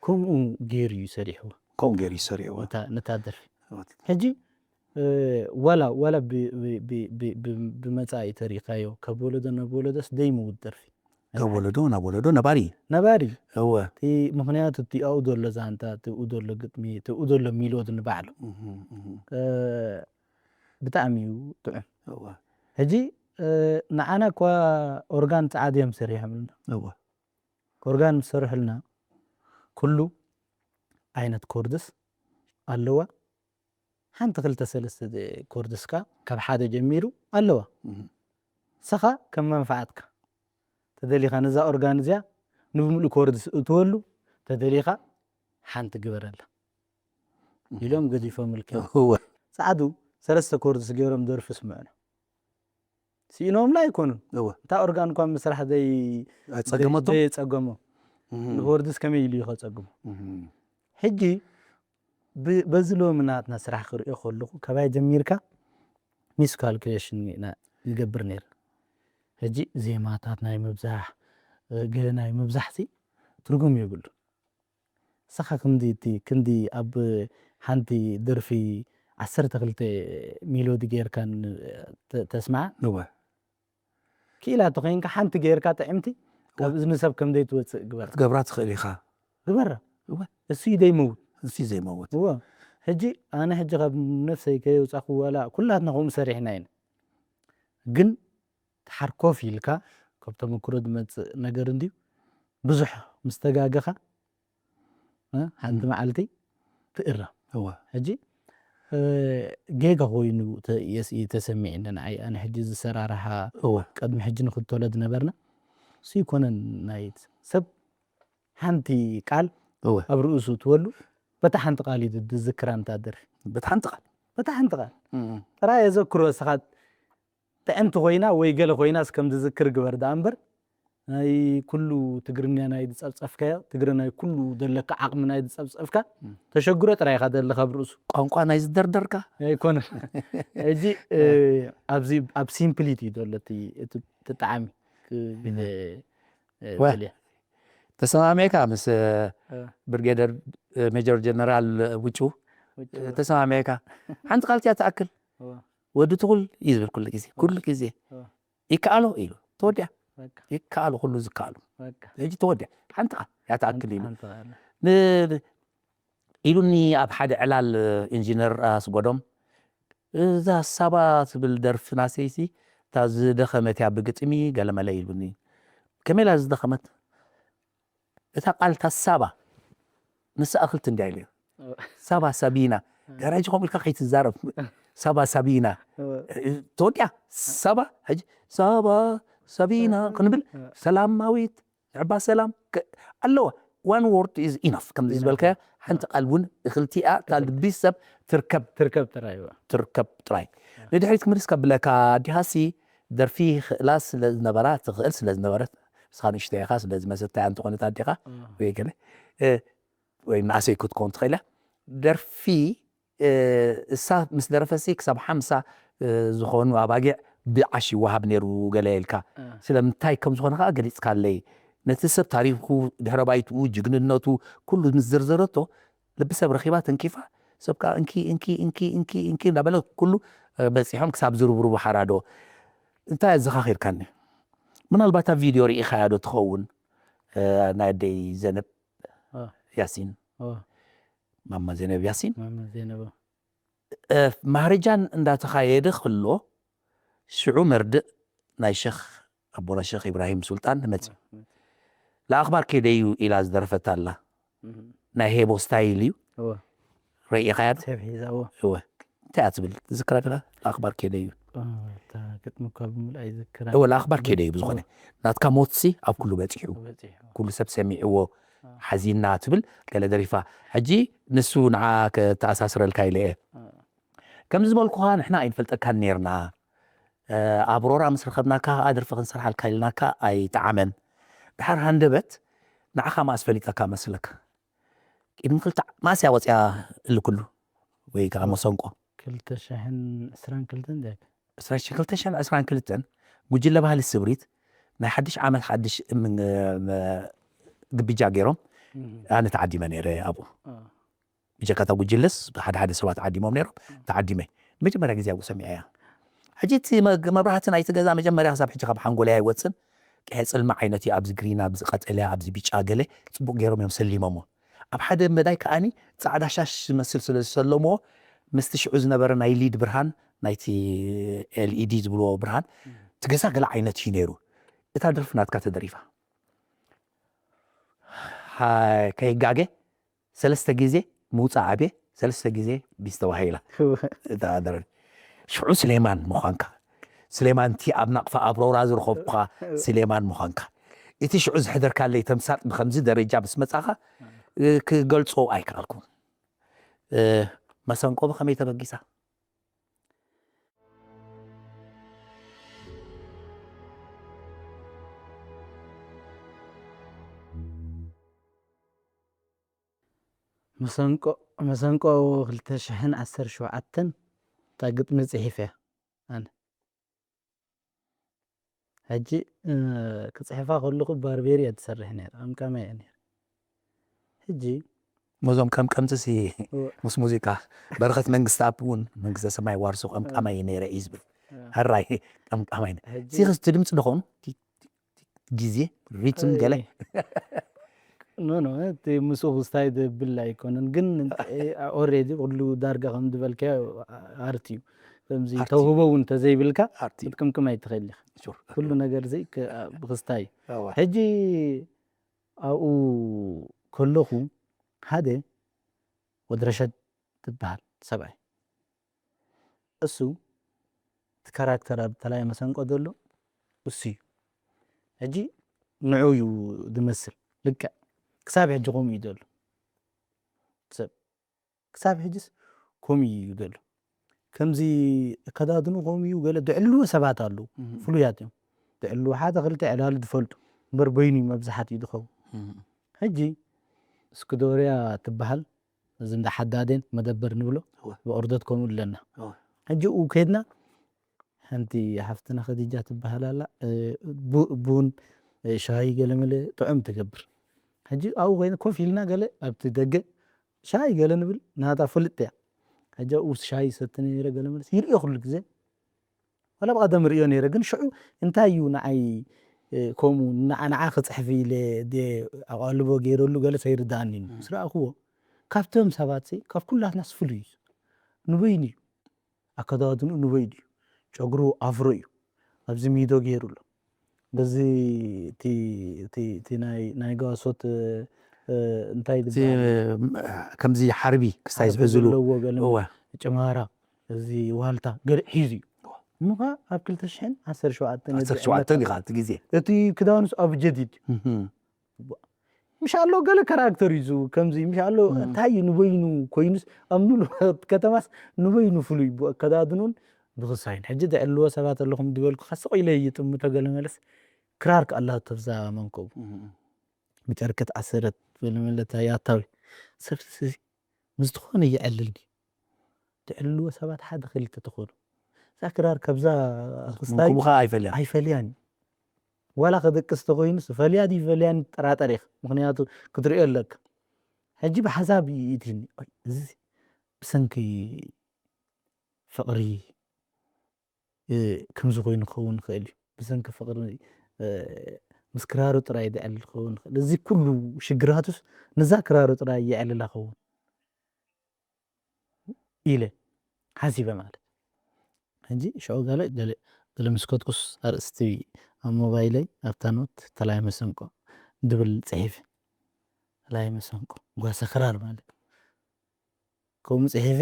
ከምኡ ገይሩ እዩ ሰሪሕዎ። ከምኡ ገይሩ እዩ ሰሪሕዎ። ነታ- ነታ ደርፊ እወ። ሕጂ እ፣ ዋላ ዋላ ብ- ብ- ብ- ብ- ብ- ብመጻኢ ተሪኻዮ ካብ ወለዶ ናብ ወለዶስ ደይምውት ደርፊ ካብ ወለዶ ናብ ወለዶ ነባሪ እዩ። ነባሪ እወ። እቲ ምኽንያቱ እቲ ኣብኡ ዘሎ ዛንታ እቲ ኣብኡ ዘሎ ግጥሚ እቲ ኣብኡ ዘሎ ሚሎዲ ንባዕሉ እህ፣ እህ። እ፣ ብጣዕሚ እዩ ጥዑም እወ። ሕጂ እ፣ ንዓና እኳ ኦርጋን ጻዕድ እዮም ሰሪሖምልና እወ። ኦርጋን ምስ ሰርሑልና ኩሉ ዓይነት ኮርድስ ኣለዋ ሓንቲ ክልተ ሰለስተ ኮርድስካ ካብ ሓደ ጀሚሩ ኣለዋ እህ። ንስኻ ከም መንፋዓትካ ተደሊኻ ነዛ ኦርጋን እዚኣ ንብምሉእ ኮርድስ እትወሉ ተደሊኻ ሓንቲ ግበረላ እህ። ኢሎም ገዲፎም ልክ እወ። ጻዕዱ ሰለስተ ኮርድስ ገይሮም ደርፊ ስምዑና ስኢኖምላ ኣይኮኑን እወ። እታ ኦርጋን እኳ ምስራሕ ዘይ- ኣጸገመቶም? ዘየጸገሞ እህ። ንኮርድስ ከመይ ኢሉ እዩ ከጸግሞ እህ። ሕጂ ብ- በዚ ሎሚ ናትና ስራሕ ክሪኦ ከለኹ ካባይ ጀሚርካ ሚስ ካልኩሌሽን ኢና ንገብር ነይር ሕጂ ዜማታት ናይ ምብዛሕ እ፣ ገለ ናይ ምብዛሕሲ ትርጉም የብሉ ንስኻ ክንዲ እቲ ክንዲ ኣብ ሓንቲ ደርፊ ዓሰርተ ክልተ ሚሎዲ ጌርካ ን- ተ- ተስምዓ እወ። ክኢላ ተኾይንካ ሓንቲ ጌርካ ጥዕምቲ ካብ እዝኒ ሰብ ከም ዘይትወፅእ ግበራ ክትገብራ ትኽእል ኢኻ። ግበራ እወ። እሱ እዩ ዘይመውት እሱ እዩ ዘይመውት እወ ሕጂ ኣነ ሕጂ ካብ ነፍሰይ ከየውፃኹ ዋላ ኩላትና ከምኡ ሰሪሕና ኢና ግን ተሓርኮፍ ኢልካ ካብ ተመክሮ ዝመፅእ ነገር እንድዩ ብዙሕ ምስ ተጋገኻ እ፣ ሓንቲ እም። መዓልቲ ትእረ እወ። ሕጂ እ፣ ጌጋ ኮይኑ ተ- የስ- ተሰሚዕኒ ንዓይ ኣነ ሕጂ ዝሰራርሓ እወ። ቅድሚ ሕጂ ንክተሎ ዝነበርና እሱ ይኮነን ናይ ሰብ ሓንቲ ቃል እወ። ኣብ ርእሱ ትወሉ በታ ሓንቲ ቃል እዩ ዝዝክራ እንታ ደርፊ በታ ሓንቲ ቃል በታ ሓንቲ ቃል እም። ጥራይ የዘክሮ ስኻ ጥዕምቲ ኮይና ወይ ገለ ኮይናስ ከም ዝዝክር ግበር ደኣ እምበር ናይ ኩሉ ትግርኛ ናይ ዝጸብጸፍካዮ ትግረ ናይ ኩሉ ዘለካ ዓቕሚ ናይ ዝጸብጸፍካ እም። ተሸግሮ ጥራይ ኢኻ ዘለኻ ኣብ ርእሱ ቋንቋ ናይ ዝደርደርካ ኣይኮነን ሕጂ እ፣ ኣብዚ ኣብ ሲምፕሊቲ እዩ ዘሎ እቲ እቲ እቲ ጣዕሚ ክ- ግዜ እ፣ ወ- ተልያ ተሰማሚዕካ ምስ እ፣ እ። ብርጌደር እ፣ ሜጀር ጀነራል ውጩ ውጭ እ፣ ተሰማሚዕካ ሓንቲ ቃል እያ ትኣክል እዋ። ወዲ ትኹል እዩ ዝብል ኩሉ ግዜ ኩሉ ግዜ እዋ። ይከኣሎ ኢሉ ተወዲያ በቃ ይከኣሎ ኩሉ ዝከኣሉ በቃ ሕጂ ተወዲያ ሓንቲ ቃል እያ ትኣክል ኢሉ ሓንቲ ቃል። ን- ኢሉኒ ኣብ ሓደ ዕላል ኢንጂነር ኣስጎዶም እዛ ሳባ ትብል ደርፊ ናሰይሲ እታ ዝደኸመት እያ ብግጥሚ ገለመለ ኢሉኒ ከመይ ኢላ ዝደኸመት እታ ቃል እታ ሳባ ንሳ እኽልቲ እንድያ ኢሉ ሳባ ሳቢና ጋራጅ ከምኡ ኢልካ ከይትዛረብ ሳባ ሳቢና ተወዲኣ ሳባ ሕጂ ሳባ ሳቢና ክንብል ሰላማዊት ንዕባ ሰላም ከ- ኣለዋ one word is enough ከምዚ ዝበልካዮ ሓንቲ ቃል እውን እኽልቲኣ እታ ልቢ ሰብ ትርከብ ትርከብ ጥራይ እዋ። ትርከብ ጥራይ ንድሕሪት ክምልስ ከብለካ ኣዲሃሲ ደርፊ ክእላ ስለ ዝነበራ ትኽእል ስለ ዝነበረት ንስኻ ንእሽተይ ኢኻ ስለዚ መሰታያ እንተኾነት ኣዴኻ እዋ። ወይ ገለ እ፣ ወይ ንኣሰይ ክትከውን ትኽእል እያ ደርፊ እ፣ እሳ ምስ ደረፈሲ ክሳብ ሓምሳ እ፣ ዝኾኑ ኣባጊዕ ብዓሽ ይወሃብ ነይሩ ገለ ኢልካ እ። ስለምንታይ ከም ዝኾነ ከዓ ገሊፅካለይ ነቲ ሰብ ታሪኩ ድሕረ ባይትኡ ጅግንነቱ ኩሉ ምስ ዝርዘረቶ ልቢ ሰብ ረኺባ ተንኪፋ ሰብ ከዓ እንኪ እንኪ እንኪ እንኪ እንኪ እንዳበለ ኩሉ እ፣ በፂሖም ክሳብ ዝርብርቡ ሓራዶ እንታይ ኣዘኻኺርካኒ ምናልባት ኣብ ቪድዮ ርኢኻያ ዶ ትኸውን እ፣ ናይ ኣደይ ዘነብ እ። ያሲን እ። ማማ ዘነብ ያሲን ማማ ዘነብ እ፣ ማህረጃን እንዳተኻየደ ከሎ ሽዑ መርድእ ናይ ሸኽ ኣቦና ሸኽ ኢብራሂም ሱልጣን ንመፅእ ለኣኽባር ኬደዩ ኢላ ዝደረፈት ኣላ ናይ ሄቦ ስታይል እዩ ረኢኻያ ዶ? ሰብ ሒዛዎ እወ እንታይ እያ ትብል ትዝክራ ዲኻ ለኣኽባር ኬደዩ እታ ግጥሚ እኳ ብምልኣ ይዝክራ እወ ለኣኽባር ኬደዩ ብዝኾነ ናትካ ሞትሲ ኣብ ኩሉ በፂሑ በፂሑ ኩሉ ሰብ ሰሚዕዎ ሓዚና ትብል ገለ ደሪፋ ሕጂ ንሱ ንዓ ከተኣሳስረልካ ኢለ እየ ከምዚ ዝበልኩኻ ንሕና ኣይንፈልጠካን ነርና ኣብ ሮራ ምስ ረኸብናካ ከዓ ደርፊ ክንሰርሓልካ ኢልናካ ኣይጠዓመን። ድሓር ሃንደበት ንዓኻ መኣስ ፈሊጠካ መስለካ? ቅድሚ ክልተ መኣስ እያ ወፂኣ እልኩሉ ወይ ከዓ መሰንቆ ክልተ ሽሕን ዕስራን ክልተን ዲያ ዕስራን ክልተን ዕስራን ክልተን ጉጅለ ባህሊ ስብሪት ናይ ሓድሽ ዓመት ሓድሽ ግብጃ ገይሮም ኣነ ተዓዲመ ነይረ ኣብኡ። ብጀካታ ጉጅለስ ሓደ ሓደ ሰባት ዓዲሞም ነይሮም። ተዓዲመ መጀመርያ ግዜ ኣብኡ ሰሚዐያ። ሕጂ እቲ መብራህቲ ናይቲ ገዛ መጀመርያ ክሳብ ሕጂ ካብ ሓንጎለይ ኣይወፅን። ቀያ ፅልሚ ዓይነት እዩ። ኣብዚ ግሪን፣ ኣብዚ ቀጠልያ፣ ኣብዚ ቢጫ ገለ ፅቡቅ ገይሮም እዮም ሰሊሞሞ። ኣብ ሓደ መዳይ ከዓኒ ፃዕዳ ሻሽ ዝመስል ስለ ዝሰለምዎ ምስቲ ሽዑ ዝነበረ ናይ ሊድ ብርሃን ናይቲ ኤልኢዲ ዝብልዎ ብርሃን እቲ ገዛ ገለ ዓይነት እዩ ነይሩ። እታ ደርፊ ናትካ ተደሪፋ ከይጋገ ሰለስተ ግዜ ምውፃእ ኣብየ ሰለስተ ግዜ ቢስ ተባሂላ። እታ ደረድ ሽዑ ስሌማን ምዃንካ ስሌማን እቲ ኣብ ናቕፋ ኣብ ሮራ ዝረኸብኩኻ ስሌማን ምዃንካ እቲ ሽዑ ዝሕደርካለይ ተምሳጥ ብከምዚ ደረጃ ምስ መፃኻ ክገልፆ ኣይከኣልኩን። መሰንቆ ብኸመይ ተበጊሳ? መሰንቆ መሰንቆ ክልተ ሽሕን ዓሰርተ ሸውዓተን እታ ግጥሚ ጽሒፈ ኣነ ሕጂ ክጽሕፋ ከለኹ ባርቤር እያ ትሰርሕ ነይራ። ቀምቃማ እያ ነይራ። ሕጂ መዞም ከም ቀምጥሲ ምስ ሙዚቃ በረኸት መንግስቲ ኣብ እውን መንግስተ ሰማይ ዋርሶ ቀምቃማ እየ ነይረ እዩ ዝብል። ሕራይ ቀምቃማይ ነ ሲኽስ ድምፂ ደኾኑ ግዜ ሪትም ገለ ኖ ኖ እቲ ምስኡ ክስታይ ዘብል ኣይኮነን፣ ግን ኦሬዲ ኩሉ ዳርጋ ከም ዝበልካዮ ኣርት እዩ። ከምዚ ኣርት እዩ። ተውህቦ እውን ተዘይብልካ ኣርት እዩ። ክትቅምቅም ኣይትኽእል ኢኻ። ሹር። ኩሉ ነገር ዘይ ከ- ብክስታይ እዩ። ኣዋ። ሕጂ ኣብኡ ከለኹ ሓደ ወድረሸድ ትበሃል ሰብኣይ እሱ እቲ ካራክተር ኣብ ተላይ መሰንቆ ዘሎ እሱ እዩ። ሕጂ ንዑ እዩ ዝመስል ልክዕ ክሳብ ሕጂ ከምኡ እዩ ዘሎ ሰብ ክሳብ ሕጅስ ከምኡ እዩ ዘሎ። ከምዚ ኣከዳድኑ ከምኡ እዩ ገለ ድዕልዎ ሰባት ኣለዉ እህ። ፍሉያት እዮም። ድዕልዎ ሓደ ክልተ ዕላሉ ዝፈልጡ እምበር በይኑ እዩ መብዛሕትኡ ዝኸውን። እህ። ሕጂ እስክዶርያ ትበሃል እዚ እንዳ ሓዳዴን መደበር ንብሎ እወ። ብኦርደት ከምኡ ኣለና። እወ። ሕጂ ኡ ከድና ሓንቲ ሓፍትና ኸዲጃ ትበሃል ኣላ እ፣ ቡ- ቡን እ፣ ሻሂ ገለመለ ጥዑም ትገብር። ሕጂ ኣብኡ ኮይነ ኮፍ ኢልና ገለ ኣብቲ ደገ ሻሂ ገለ ንብል ናታ ፍልጥ እያ። ሕጂ ኣብኡ ሻሂ ሰቲ ነይረ ገለመለ ይርእዮ ኩሉ ግዜ ዋላ ብቐደም ርእዮ ነይረ ግን ሽዑ እንታይ እዩ ንዓይ እ፣ ከምኡ ንዓ ንዓ ክፅሕፍ ኢለ ደ ኣቓልቦ ገይረሉ ገለ ሰይርዳኣኒ እዩ። ምስ ረኣኽዎ ካብቶም ሰባት ሲ ካብ ኩላትናስ ፍሉይ እዩ። ንበይኑ እዩ ኣከዳድንኡ ንበይኑ እዩ። ጨጉሩ ኣፍሮ እዩ። ኣብዚ ሚዶ ገይሩ ኣሎ። በዚ እቲ እቲ እቲ ናይ ናይ ጋሶት እ፣ እንታይ እቲ ዝበሃል ከምዚ ሓርቢ ክስታይ ዓርቢ ዝሕዝሉ ዘለዎ ገለ እወ ጭማራ እዚ ዋልታ ገለ ሒዙ እዩ። እሞ ከዓ ኣብ ክልተ ሽሕን ዓሰርተ ሸውዓተን ነዚ ዓሰርተ ሸውዓተ ዕለት ኢኻ እቲ ግዜ እቲ ክዳኑስ ኣብ ጀዲድ እዩ። እህ። ምሽ ኣሎ ገለ ካራክተር እዩ ከምዚ ምሽ ኣሎ እም። እንታይ እዩ ንበይኑ ኮይኑስ ኣብ ምሉእ ከተማስ ንበይኑ ፍሉይ ብኣከዳድኑን ብክሳይን ሕጂ ዘዕልዎ ሰባት ኣለኹም ዝበልኩ ካስቕ ኢለ ይጥምቶ ገለ መለስ ክራር ክኣላ ተብዛ መንከቡ ብጨርቂ ተኣሰረት ገለ መለ ያታዊ ሰብ ምስ ዝኾነ ይዕልልኒ ትዕልልዎ ሰባት ሓደ ክልተ ተኾኑ እዛ ክራር ካብዛ ክስታይ ምንኩብኻ ኣይፈልያን ኣይፈልያን እዩ ዋላ ከደቅስ ተኮይኑስ ፈልያ ድዩ ፈልያን ይጠራጠር ኢኻ ምክንያቱ ክትሪኦ ኣለካ ሕጂ ብሓሳብ ይእትኒ እዚ ብሰንኪ ፍቕሪ እ፣ ከምዚ ኮይኑ ክኸውን ይኽእል እዩ ብሰንኪ ፍቕሪ እ፣ ምስ ክራሩ ጥራይ ድዕል ክኸውን ይኽእል እዚ ኩሉ ሽግራቱስ ነዛ ክራሩ ጥራይ የዕልላ ክኸውን ኢለ ሓሲበ ማለት ሕጂ ሽዑ ገለ ገለ ገለ ምስ ከጥቁስ ኣርእስቲ ኣብ ሞባይለይ ኣብታ ኖት ተላይ መሰንቆ ድብል ፅሒፍ ተላይ መሰንቆ ጓሳ ክራር ማለት ከምኡ ፅሒፈ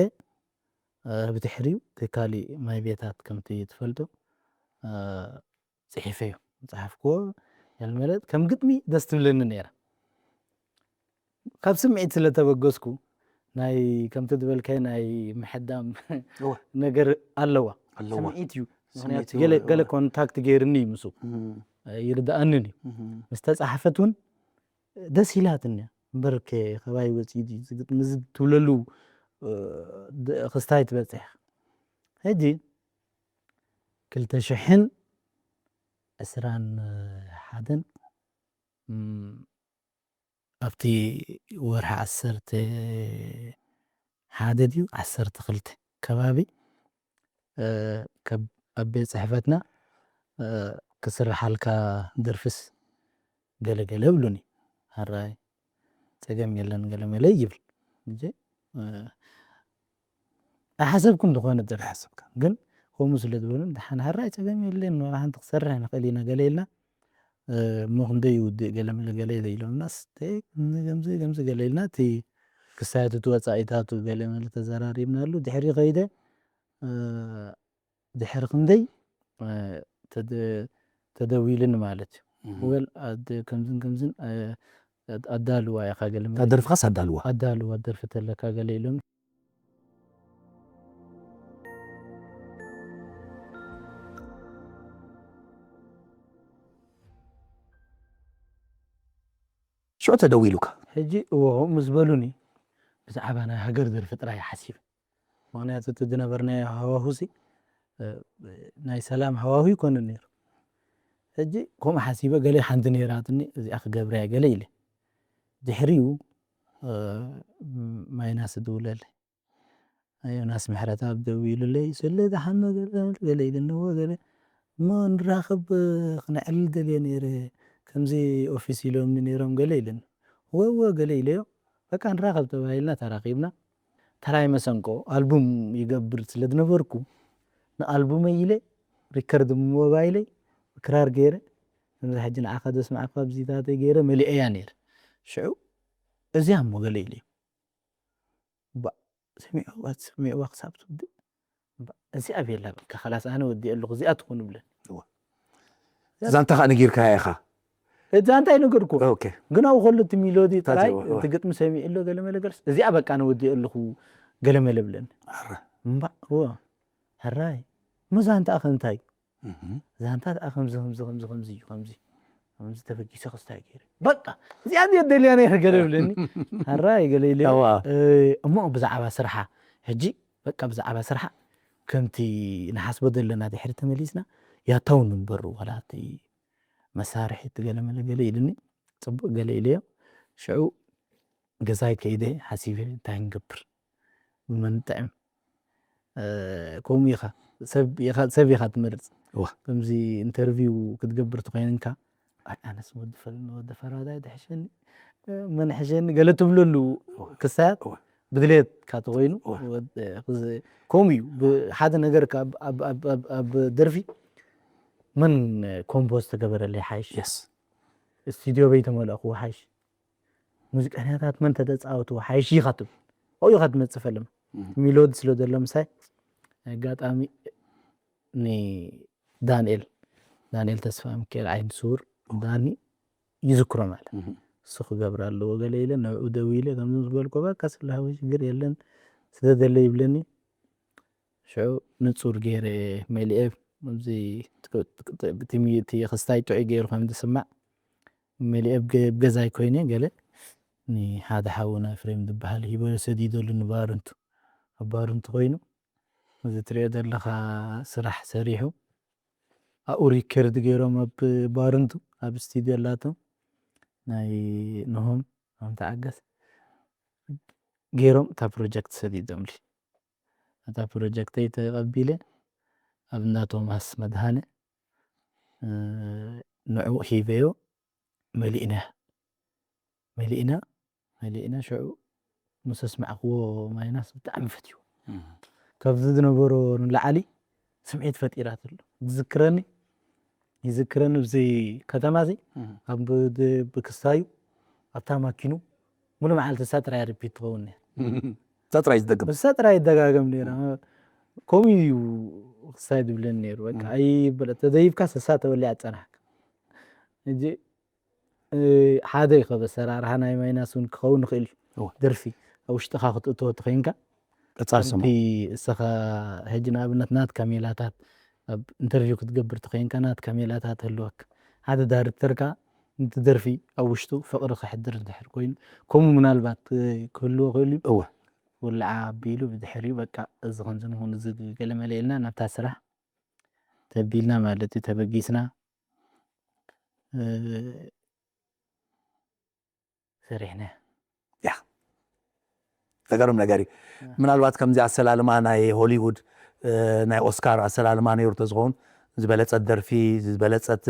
ብድሕሪኡ ተካሊ ማይ ቤታት ከምቲ ትፈልጦ ፅሒፈዮ ዝፀሓፍክዎ ያልመለት ከም ግጥሚ ደስ ትብለኒ ነይራ ካብ ስምዒት ስለተበገስኩ ናይ ከምቲ ዝበልካይ ናይ ምሕዳም እወ። ነገር ኣለዋ ኣለዋ። ስምዒት እዩ ምክንያቱ ገለ ገለ ኮንታክት ገይርኒ እዩ ምስኡ። ይርድኣንን እዩ። ምስ ተጻሓፈት እውን ደስ ኢላትኒ እያ። እምበር ከ ከባይ ወጺኡ ድዩ እዚ ግጥሚ እዚ ትብለሉ ክስታይ ትበጽሕ። ሕጂ ክልተ ሽሕን ዕስራን ሓደን ኣብቲ ወርሒ ዓሰርተ ሓደ ድዩ ዓሰርተ ክልተ ከባቢ ኣብ ቤት ጽሕፈትና ክስርሓልካ ደርፍስ ገለ ገለ ይብሉኒ። ኣራይ ጸገም የለን ገለ መለ ይብል። ኣይሓሰብኩን ዝኾነ ደርፊ ሓሰብካ ግን ከምኡ ስለ ዝበሉን ደሓን ሓራይ ጸገም የለን፣ ዋላ ሓንቲ ክሰርሕ ንኽእል ኢና ገለ ኢልና። እሞ ክንደይ ይውድእ ገለ መለ ገለ ኢሎምናስ፣ ከምዚ ከምዚ ገለ ኢልና እቲ ክሳየት እቲ ወጻኢታቱ ገለ መለ ተዘራሪብናሉ። ድሕሪ ከይደ ድሕሪ ክንደይ ተደዊልኒ ማለት እዩ። ወል ከምዝን ከምዝን ኣዳልዋ ኢኻ ገለ መለ፣ ደርፍኻስ ኣዳልዋ ኣዳልዋ ደርፊ ተለካ ገለ ኢሎም። ሽዑ ተደዊሉካ? ሕጂ እዎ ምስ በሉኒ ብዛዕባ ናይ ሃገር ደርፊ ጥራይ ሓሲብ። ምክንያቱ እቲ ዝነበርናዮ ሃዋሁሲ ናይ ሰላም ሃዋሁ ይኮነ ነይሩ። ሕጂ ከምኡ ሓሲበ ገለ ሓንቲ ነይራትኒ እዚኣ ክገብርያ ገለ ኢለ ድሕሪኡ ማይናስ ደውለለይ። ዮናስ ምሕረተኣብ ደዊሉለይ፣ "ስለ ደሓን ዶ ገለ?" ገለ ኢለኒ። "እወ" ገለ። "እሞ ንራኸብ ክነዕልል ደልየ ነይረ፣ ከምዚ ኦፊስ ኢሎምኒ ነይሮም" ገለ ኢለኒ። "እወ እወ" ገለ ኢለዮ። በቃ ንራኸብ ተባሂልና ተራኺብና። ተራይ መሰንቆ ኣልቡም ይገብር ስለ ዝነበርኩ ንኣልቡመይ ኢለ ሪከርድ ብሞባይለይ ክራር ገይረ ከምዚ ሕጂ ንዓኻ ዘስምዓካ ኣብዚታተይ ገይረ መሊኤያ ነይረ። ሽዑ እዚኣ እሞ ገለ ኢለዮ። ባእ ሰሚዕዋ ሰሚዕዋ ክሳብ ትውድእ እዚኣ ቤላ በቃ ከላስ ኣነ ወዲኤ ኣለኹ እዚኣ ትኹን ብለን። ዛንታ ከዓ ነጊርካያ ኢኻ? ዛንታ ኣይነገርኩ ግን ኣብኡ ከሎ እቲ ሚሎዲ ጥራይ እቲ ግጥሚ ሰሚዕ ኣሎ ገለመለ ገልስ እዚኣ በቃ ኣነ ወዲኤ ኣለኹ ገለመለ ብለን። እምባ እዎ ሕራይ እሞ ዛንታ ከ እንታይ? ዛንታ ደኣ ከምዚ ከምዚ ከምዚ ከምዚ እዩ ከምዚ ከምዚ ተበጊሰ ክስታይ ገይረ በቃ እዚኣ እንዲ ደልያ ነይረ ገለ ይብለኒ። ሓራይ ገለ ኢለ እሞ ብዛዕባ ስርሓ ሕጂ በቃ ብዛዕባ ስርሓ ከምቲ ንሓስቦ ዘለና ድሕሪ ተመሊስና ያታው ንንበሩ ዋላ እቲ መሳርሒ እቲ ገለ መለ ገለ ኢልኒ። ጽቡቅ ገለ ኢለዮ። ሽዑ ገዛይ ከይደ ሓሲበ እንታይ ንገብር ብመን ንጥዕም። ከምኡ ኢኻ ሰብ ኢኻ ትመርጽ። ከምዚ ኢንተርቪው ክትገብር ተኮይንካ ኣይ ኣነስ ወዲ ፈራዳይ ድሕሸኒ መን ሕሸኒ ገለ ትብለሉ ክሳያት ብድሌትካ ተኮይኑ ከምኡ እዩ። ሓደ ነገር ኣብ ደርፊ መን ኮምፖዝ ተገበረለይ ሓይሽ ስቱድዮ በይተመለእክዎ ሓይሽ ሙዚቀኛታት መን ተተፃወትዎ ሓይሽ ኢኻ ትብል ኣብኡ ኢኻ ትመፅእ ፈለማ ሚሎዲ ስለ ዘሎ ምሳይ ኣጋጣሚ ንዳንኤል ዳንኤል ተስፋ ሚካኤል ዓይኒ ስውር ዳኒ ይዝክሮ ማለት እሱ ክገብር ኣለዎ ገለ ኢለ ንዕኡ ደው ኢለ ከምዚ ዝበልኮ በቃ ስለ ሃወ ሽግር የለን ስደደለ ይብለኒ ሽዑ ንፁር ገይረ መሊኤ እዚ እቲ ክስታይ ጥዑይ ገይሩ ከም ዝስማዕ መሊኤ ብገዛይ ኮይነ ገለ ንሓደ ሓውና ፍሬም ዝበሃል ሂቦ ሰዲደሉ ንባርንቱ ኣብ ባርንቱ ኮይኑ እዚ ትሪኦ ዘለኻ ስራሕ ሰሪሑ ኣብኡ ሪከርድ ገይሮም ኣብ ባርንቱ ኣብ ስቱድዮ ኣላቶም ናይ ንሆም ኣም ተዓገስ ገይሮም እታ ፕሮጀክት ሰዲዶምሊ እታ ፕሮጀክተይ ተቐቢለ ኣብ እንዳ ቶማስ መድሃነ ንዑ ሂበዮ መሊእና መሊእና መሊእና ሽዑ ምስ ኣስማዕክዎ ማይናስ ብጣዕሚ ፈትይዎ ካብዚ ዝነበሮ ንላዕሊ ስምዒት ፈጢራትሉ ዝዝክረኒ ይዝክረኒ ብዚ ከተማ እዚ ኣብ ብክስታዩ ኣብታ ማኪኑ ሙሉ መዓልቲ እሳ ጥራይ ሪፒት ትኸውን እሳ ጥራይ ዝደግም እሳ ጥራይ ይደጋገም ነይራ ከምኡ እዩ ክስታይ ዝብለኒ ነይሩ በቃ ኣይበለ ተደይብካ ሰሳ ተበሊያ ፀናሕካ ሕጂ ሓደ እዩ ካብ ኣሰራርሓ ናይ ማይናስ እውን ክኸውን ይኽእል እዩ ደርፊ ኣብ ውሽጥኻ ክትእትዎ ተኸይንካ ቀጻሊ ሰማ እሰኻ ሕጂ ንኣብነት ናትካ ሜላታት ኣብ ኢንተርቪው ክትገብር ተኮይንካ ናትካ ሜላታት ህልወክ ሓደ ዳይሬክተርካ ነቲ ደርፊ ኣብ ውሽጡ ፍቕሪ ክሕድር እንድሕር ኮይኑ ከምኡ ምናልባት ክህልዎ ክህሉ እወ። ውልዓ ኣቢሉ ብድሕሪኡ በቃ እዚ ከምዚ ንኹን እዚ ገለመለ ኢልና ናብታ ስራሕ ተቢልና ማለት እዩ ተበጊስና ሰሪሕና ያ ዘገርም ነገር እዩ። ምናልባት ከምዚ ኣሰላልማ ናይ ሆሊውድ ናይ ኦስካር ኣሰላልማ ነይሩ ተዝኸውን ዝበለፀት ደርፊ ዝበለፀት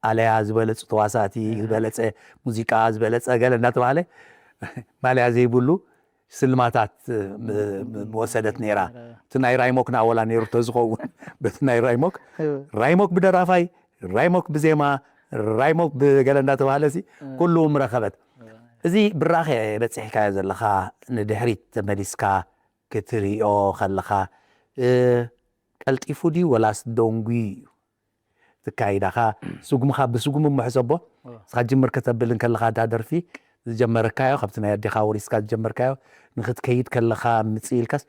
ኣለያ ዝበለፁ ተዋሳእቲ ዝበለፀ ሙዚቃ ዝበለፀ ገለ እናተባሃለ ማለያ ዘይብሉ ስልማታት ምወሰደት ነይራ። እቲ ናይ ራይሞክ ናወላ ነይሩ ተዝኸውን በቲ ናይ ራይሞክ ራይሞክ ብደራፋይ ራይሞክ ብዜማ ራይሞክ ብገለ እንዳተባሃለ ሲ ኩሉ ምረኸበት። እዚ ብራኸ በፂሕካዮ ዘለኻ ንድሕሪት ተመሊስካ ክትሪኦ ከለኻ ቀልጢፉ ድዩ ወላስ ደንጉዩ እዩ ትካይዳኻ ስጉምኻ ብስጉም እሞ ሕሰቦ እስኻ ጅምር ከተብል እንከለኻ እታ ደርፊ ዝጀመረካዮ ካብቲ ናይ ኣዴኻ ወሪስካ ዝጀመርካዮ ንክትከይድ ከለኻ ምፅእ ኢልካስ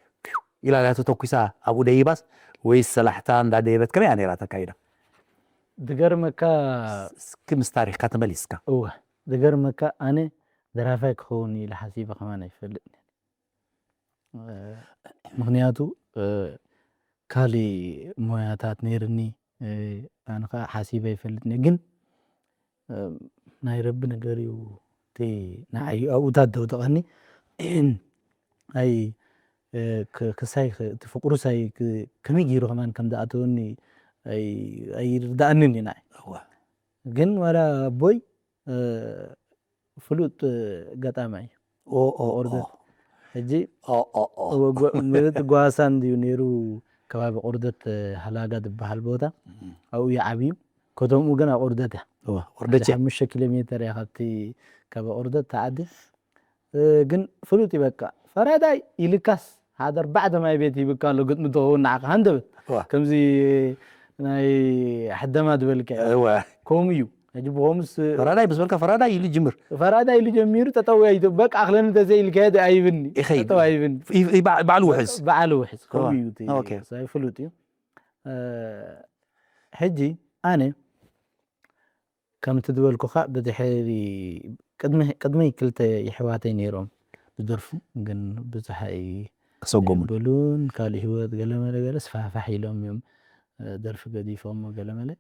ኢላ እያ ተተኩሳ ኣብኡ ደይባስ ወይስ ሰላሕታ እንዳደየበት ከመይ እያ ነይራ ተካይዳ ዝገርመካ እስኪ ምስ ታሪኽካ ተመሊስካ እወ ዝገርመካ ኣነ ደራፋይ ክኸውን ኢለ ሓሲበ ከማን ኣይፈልጥን ምኽንያቱ ካልእ ሞያታት ነይርኒ ኣነ ከዓ ሓሲበ ኣይፈልጥን ግን ናይ ረቢ ነገር እዩ እቲ ንዓይ ኣብኡታት ደውደቐኒ ኣይ ክሳይ እቲ ፍቅሩስ ኣይ ከመይ ገይሩ ከማን ከም ዝኣተወኒ ኣይርዳእንን እዩ ንዓይ ግን ዋላ ኣቦይ ፍሉጥ ገጣማይ እዩ። ኦርደት ሕጂ ምልጥ ጓሳ እንድዩ ነይሩ ከባቢ ቁርደት ሃላጋ ዝበሃል ቦታ ኣብኡ እዩ ዓብዩ። ከተምኡ ግን ኣብ ቁርደት እያ። ወርደት እያ። ሓሙሽተ ኪሎ ሜተር እያ ካብቲ ካብ ቁርደት ተዓዲ። ግን ፍሉጥ እዩ በቃ ፈራዳይ ኢልካስ ሓደ ኣርባዕተ ማይ ቤት ይብካ ኣሎ ግጥሚ ትኸውን ንዓኻ ሃንደበት ከምዚ ናይ ሕደማ ዝበልካ ከምኡ እዩ ሕጂ ብኸምስ ፈራዳይ ምስ በልካ ፈራዳይ ኢሉ ይጅምር ፈራዳይ ኢሉ ጀሚሩ ጠጠው ኣይቶ በቃ ኣኽለኒ ተዘይ ኢልካዮ ኣይብኒ ይኸይድ። ጠጠው ኣይብኒ ባዕሉ ውሕዝ በዓል ውሕዝ ከምኡ እዩ እቲ ኦኬ። ሳይ ፍሉጥ እዩ ሕጂ ኣነ ከምቲ ዝበልኩኻ ብድሕሪ ቅድመይ ክልተ የሕዋተይ ነይሮም ዝደርፉ ግን ብዙሕ ክሰጎሙን ብሉን ካልእ ህይወት ገለመለ ገለ ስፋሕፋሕ ኢሎም እዮም ደርፊ ገዲፎም ገለመለ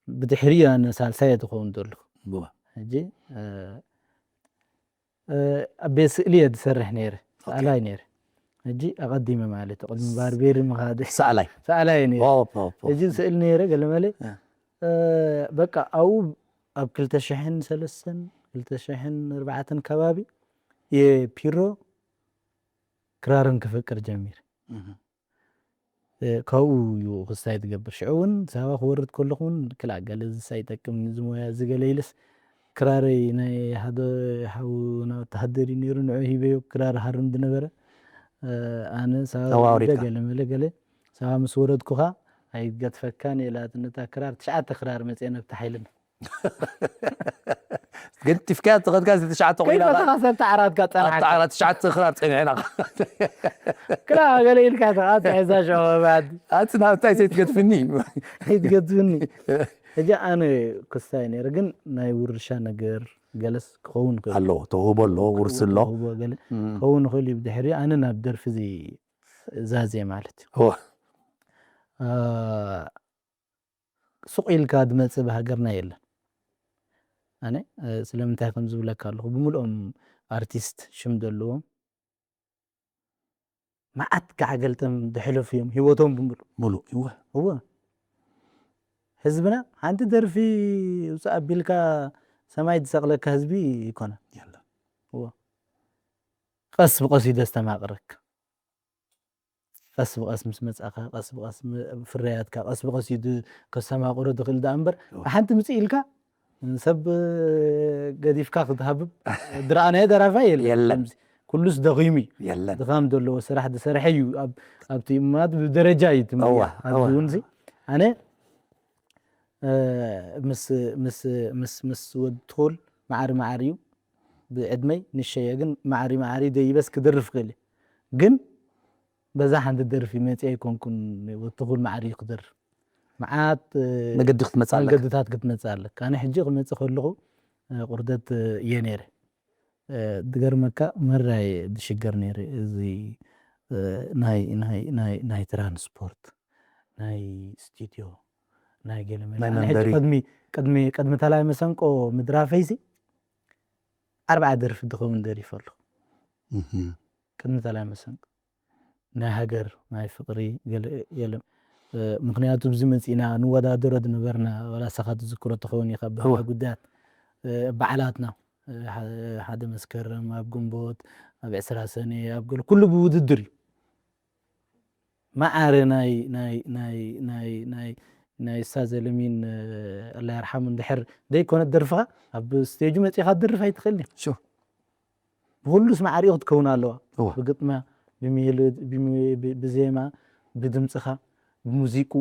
ብድሕሪ ኣነ ሳልሳይ ትኸውን ዘለኹ ሕጂ ኣብ ቤት ስእሊ እየ ዝሰርሕ ነይረ ሰኣላይ ነይረ ሕጂ ኣቐዲመ ማለት ቅድሚ ባርቤሪ ምኻደ ሰኣላይ ሰኣላይ ነይረ ሕጂ ስእል ነይረ ገለመለ በቃ ኣብኡ ኣብ ክልተ ሽሕን ሰለስተን ክልተ ሽሕን ኣርባዕተን ከባቢ የፒሮ ክራርን ክፈቅር ጀሚር ካብኡ እዩ ክስታይ ትገብር ሽዑ እውን ሳባ ክወርድ ከለኹ እውን ክላ ገለ ዝሳ ይጠቅም ዝሞያ ዝገለ ኢልስ ክራረይ ናይ ሓደ ሓውና ወተሃደር እዩ ነይሩ ንዑ ሂበዮ ክራር ሃርም ዝነበረ ኣነ ሳባ ገለ መለ ገለ ሳባ ምስ ወረድኩኻ ኣይገትፈካን የላትነታ ክራር ትሽዓተ ክራር መፅአ ነብቲ ሓይልና ገዲፍካያ ተኸድካ እዚ ትሽዓተ ኮይና ከይፈተኻ ሰብ ተዓራትካ ጸናሕካ ኣተዓራ ትሽዓተ ክራር ጸኒዕና ክላ ገለ ኢልካ ተቓጽ ሒዛ ሸባባት ኣቲ ናብ እንታይ ዘይትገድፍኒ ኣይትገድፍኒ ሕጂ ኣነ ክስታይ ነይረ ግን ናይ ውርሻ ነገር ገለስ ክኸውን ይኽእል ኣሎ ተውህቦ ኣሎ ውርሲ ኣሎ ተውህቦ ገለ ክኸውን ይኽእል እዩ ብድሕሪ ኣነ ናብ ደርፊ እዚ ዛዜ ማለት እዩ ሱቕ ኢልካ ዝመጽእ ብሃገርና የለን። ኣነ ስለምንታይ ከም ዝብለካ ኣለኹ ብምልኦም ኣርቲስት ሽም ዘለዎም መዓት ከዓ ገልጠም ዝሕለፉ እዮም ህይወቶም ብምሉ ሙሉእ እወ እወ ህዝብና ሓንቲ ደርፊ ውፅእ ኣቢልካ ሰማይ ዝሰቕለካ ህዝቢ ይኮነ የለን እወ ቀስ ብቀስ እዩ ደስተማቕረክ ቀስ ብቐስ ምስ መጻኻ ቀስ ብቐስ ፍርያትካ ቀስ ብቐስ እዩ ከስተማቕሮ ትኽእል ደኣ እምበር ብሓንቲ ምጽእ ኢልካ ሰብ ገዲፍካ ክትሃብብ ዝረኣናዮ ደራፋይ የለን ኩሉስ ደኺሙ እዩ የለን ድኻም ዘለዎ ስራሕ ዝሰርሐ እዩ ኣብቲ ማለት ብደረጃ እዩ ትምያ ኣብዚ እውን ኣነ ምስ ምስ ምስ ምስ ወዲ ትኹል ማዕሪ ማዕሪ እዩ ብዕድመይ ንሸየ ግን ማዕሪ ማዕሪ ደይበስ ክደርፍ ክእል ግን በዛ ሓንቲ ደርፊ መፂ ኣይኮንኩን ወትኹል ማዕሪ ክደርፍ መዓት መገዲ ክትመጽእ ኣለካ። መገድታት ክትመጽእ ኣለካ። ኣነ ሕጂ ክመጽእ ከለኹ ቁርደት እየ ነይረ። ድገርመካ መራይ ድሽገር ነይረ። እዚ ናይ ናይ ናይ ናይ ትራንስፖርት፣ ናይ ስቱድዮ፣ ናይ ገለ መለ ናይ ኣነ ሕጂ መንበሪ። ቅድሚ ቅድሚ ቅድሚ ተላይ መሰንቆ ምድራፈይሲ ኣርባዓ ደርፊ ድኸውን ደሪፈ ኣለኹ። እህ። ቅድሚ ተላይ መሰንቆ ናይ ሃገር ናይ ፍቕሪ ገለ የለም። ምክንያቱ ብዚ መፂና ንወዳደሮ ዝነበርና ዋላ ሰኻ ትዝክሮ ትኸውን ኢኻ። ብህላ እወ። ጉዳያት በዓላትና ሓደ መስከረም ኣብ ግንቦት ኣብ ዕስራ ሰነ ኣብ ገለ ኩሉ ብውድድር እዩ። ማዓረ ናይ ናይ ናይ ናይ ናይ ናይ እሳ ዘለሚን ኣላ ይርሓሙ እንድሕር ዘይኮነት ደርፍኻ ኣብ ስቴጁ መፂኻ ደርፍ ኣይትኽእል። ሹር። ብኩሉስ ማዕሪኡ ክትከውን ኣለዋ። እወ። ብግጥማ፣ ብሜሎድ፣ ብሚ- ብ- ብዜማ፣ ብድምፅኻ፣ ብሙዚቁ፣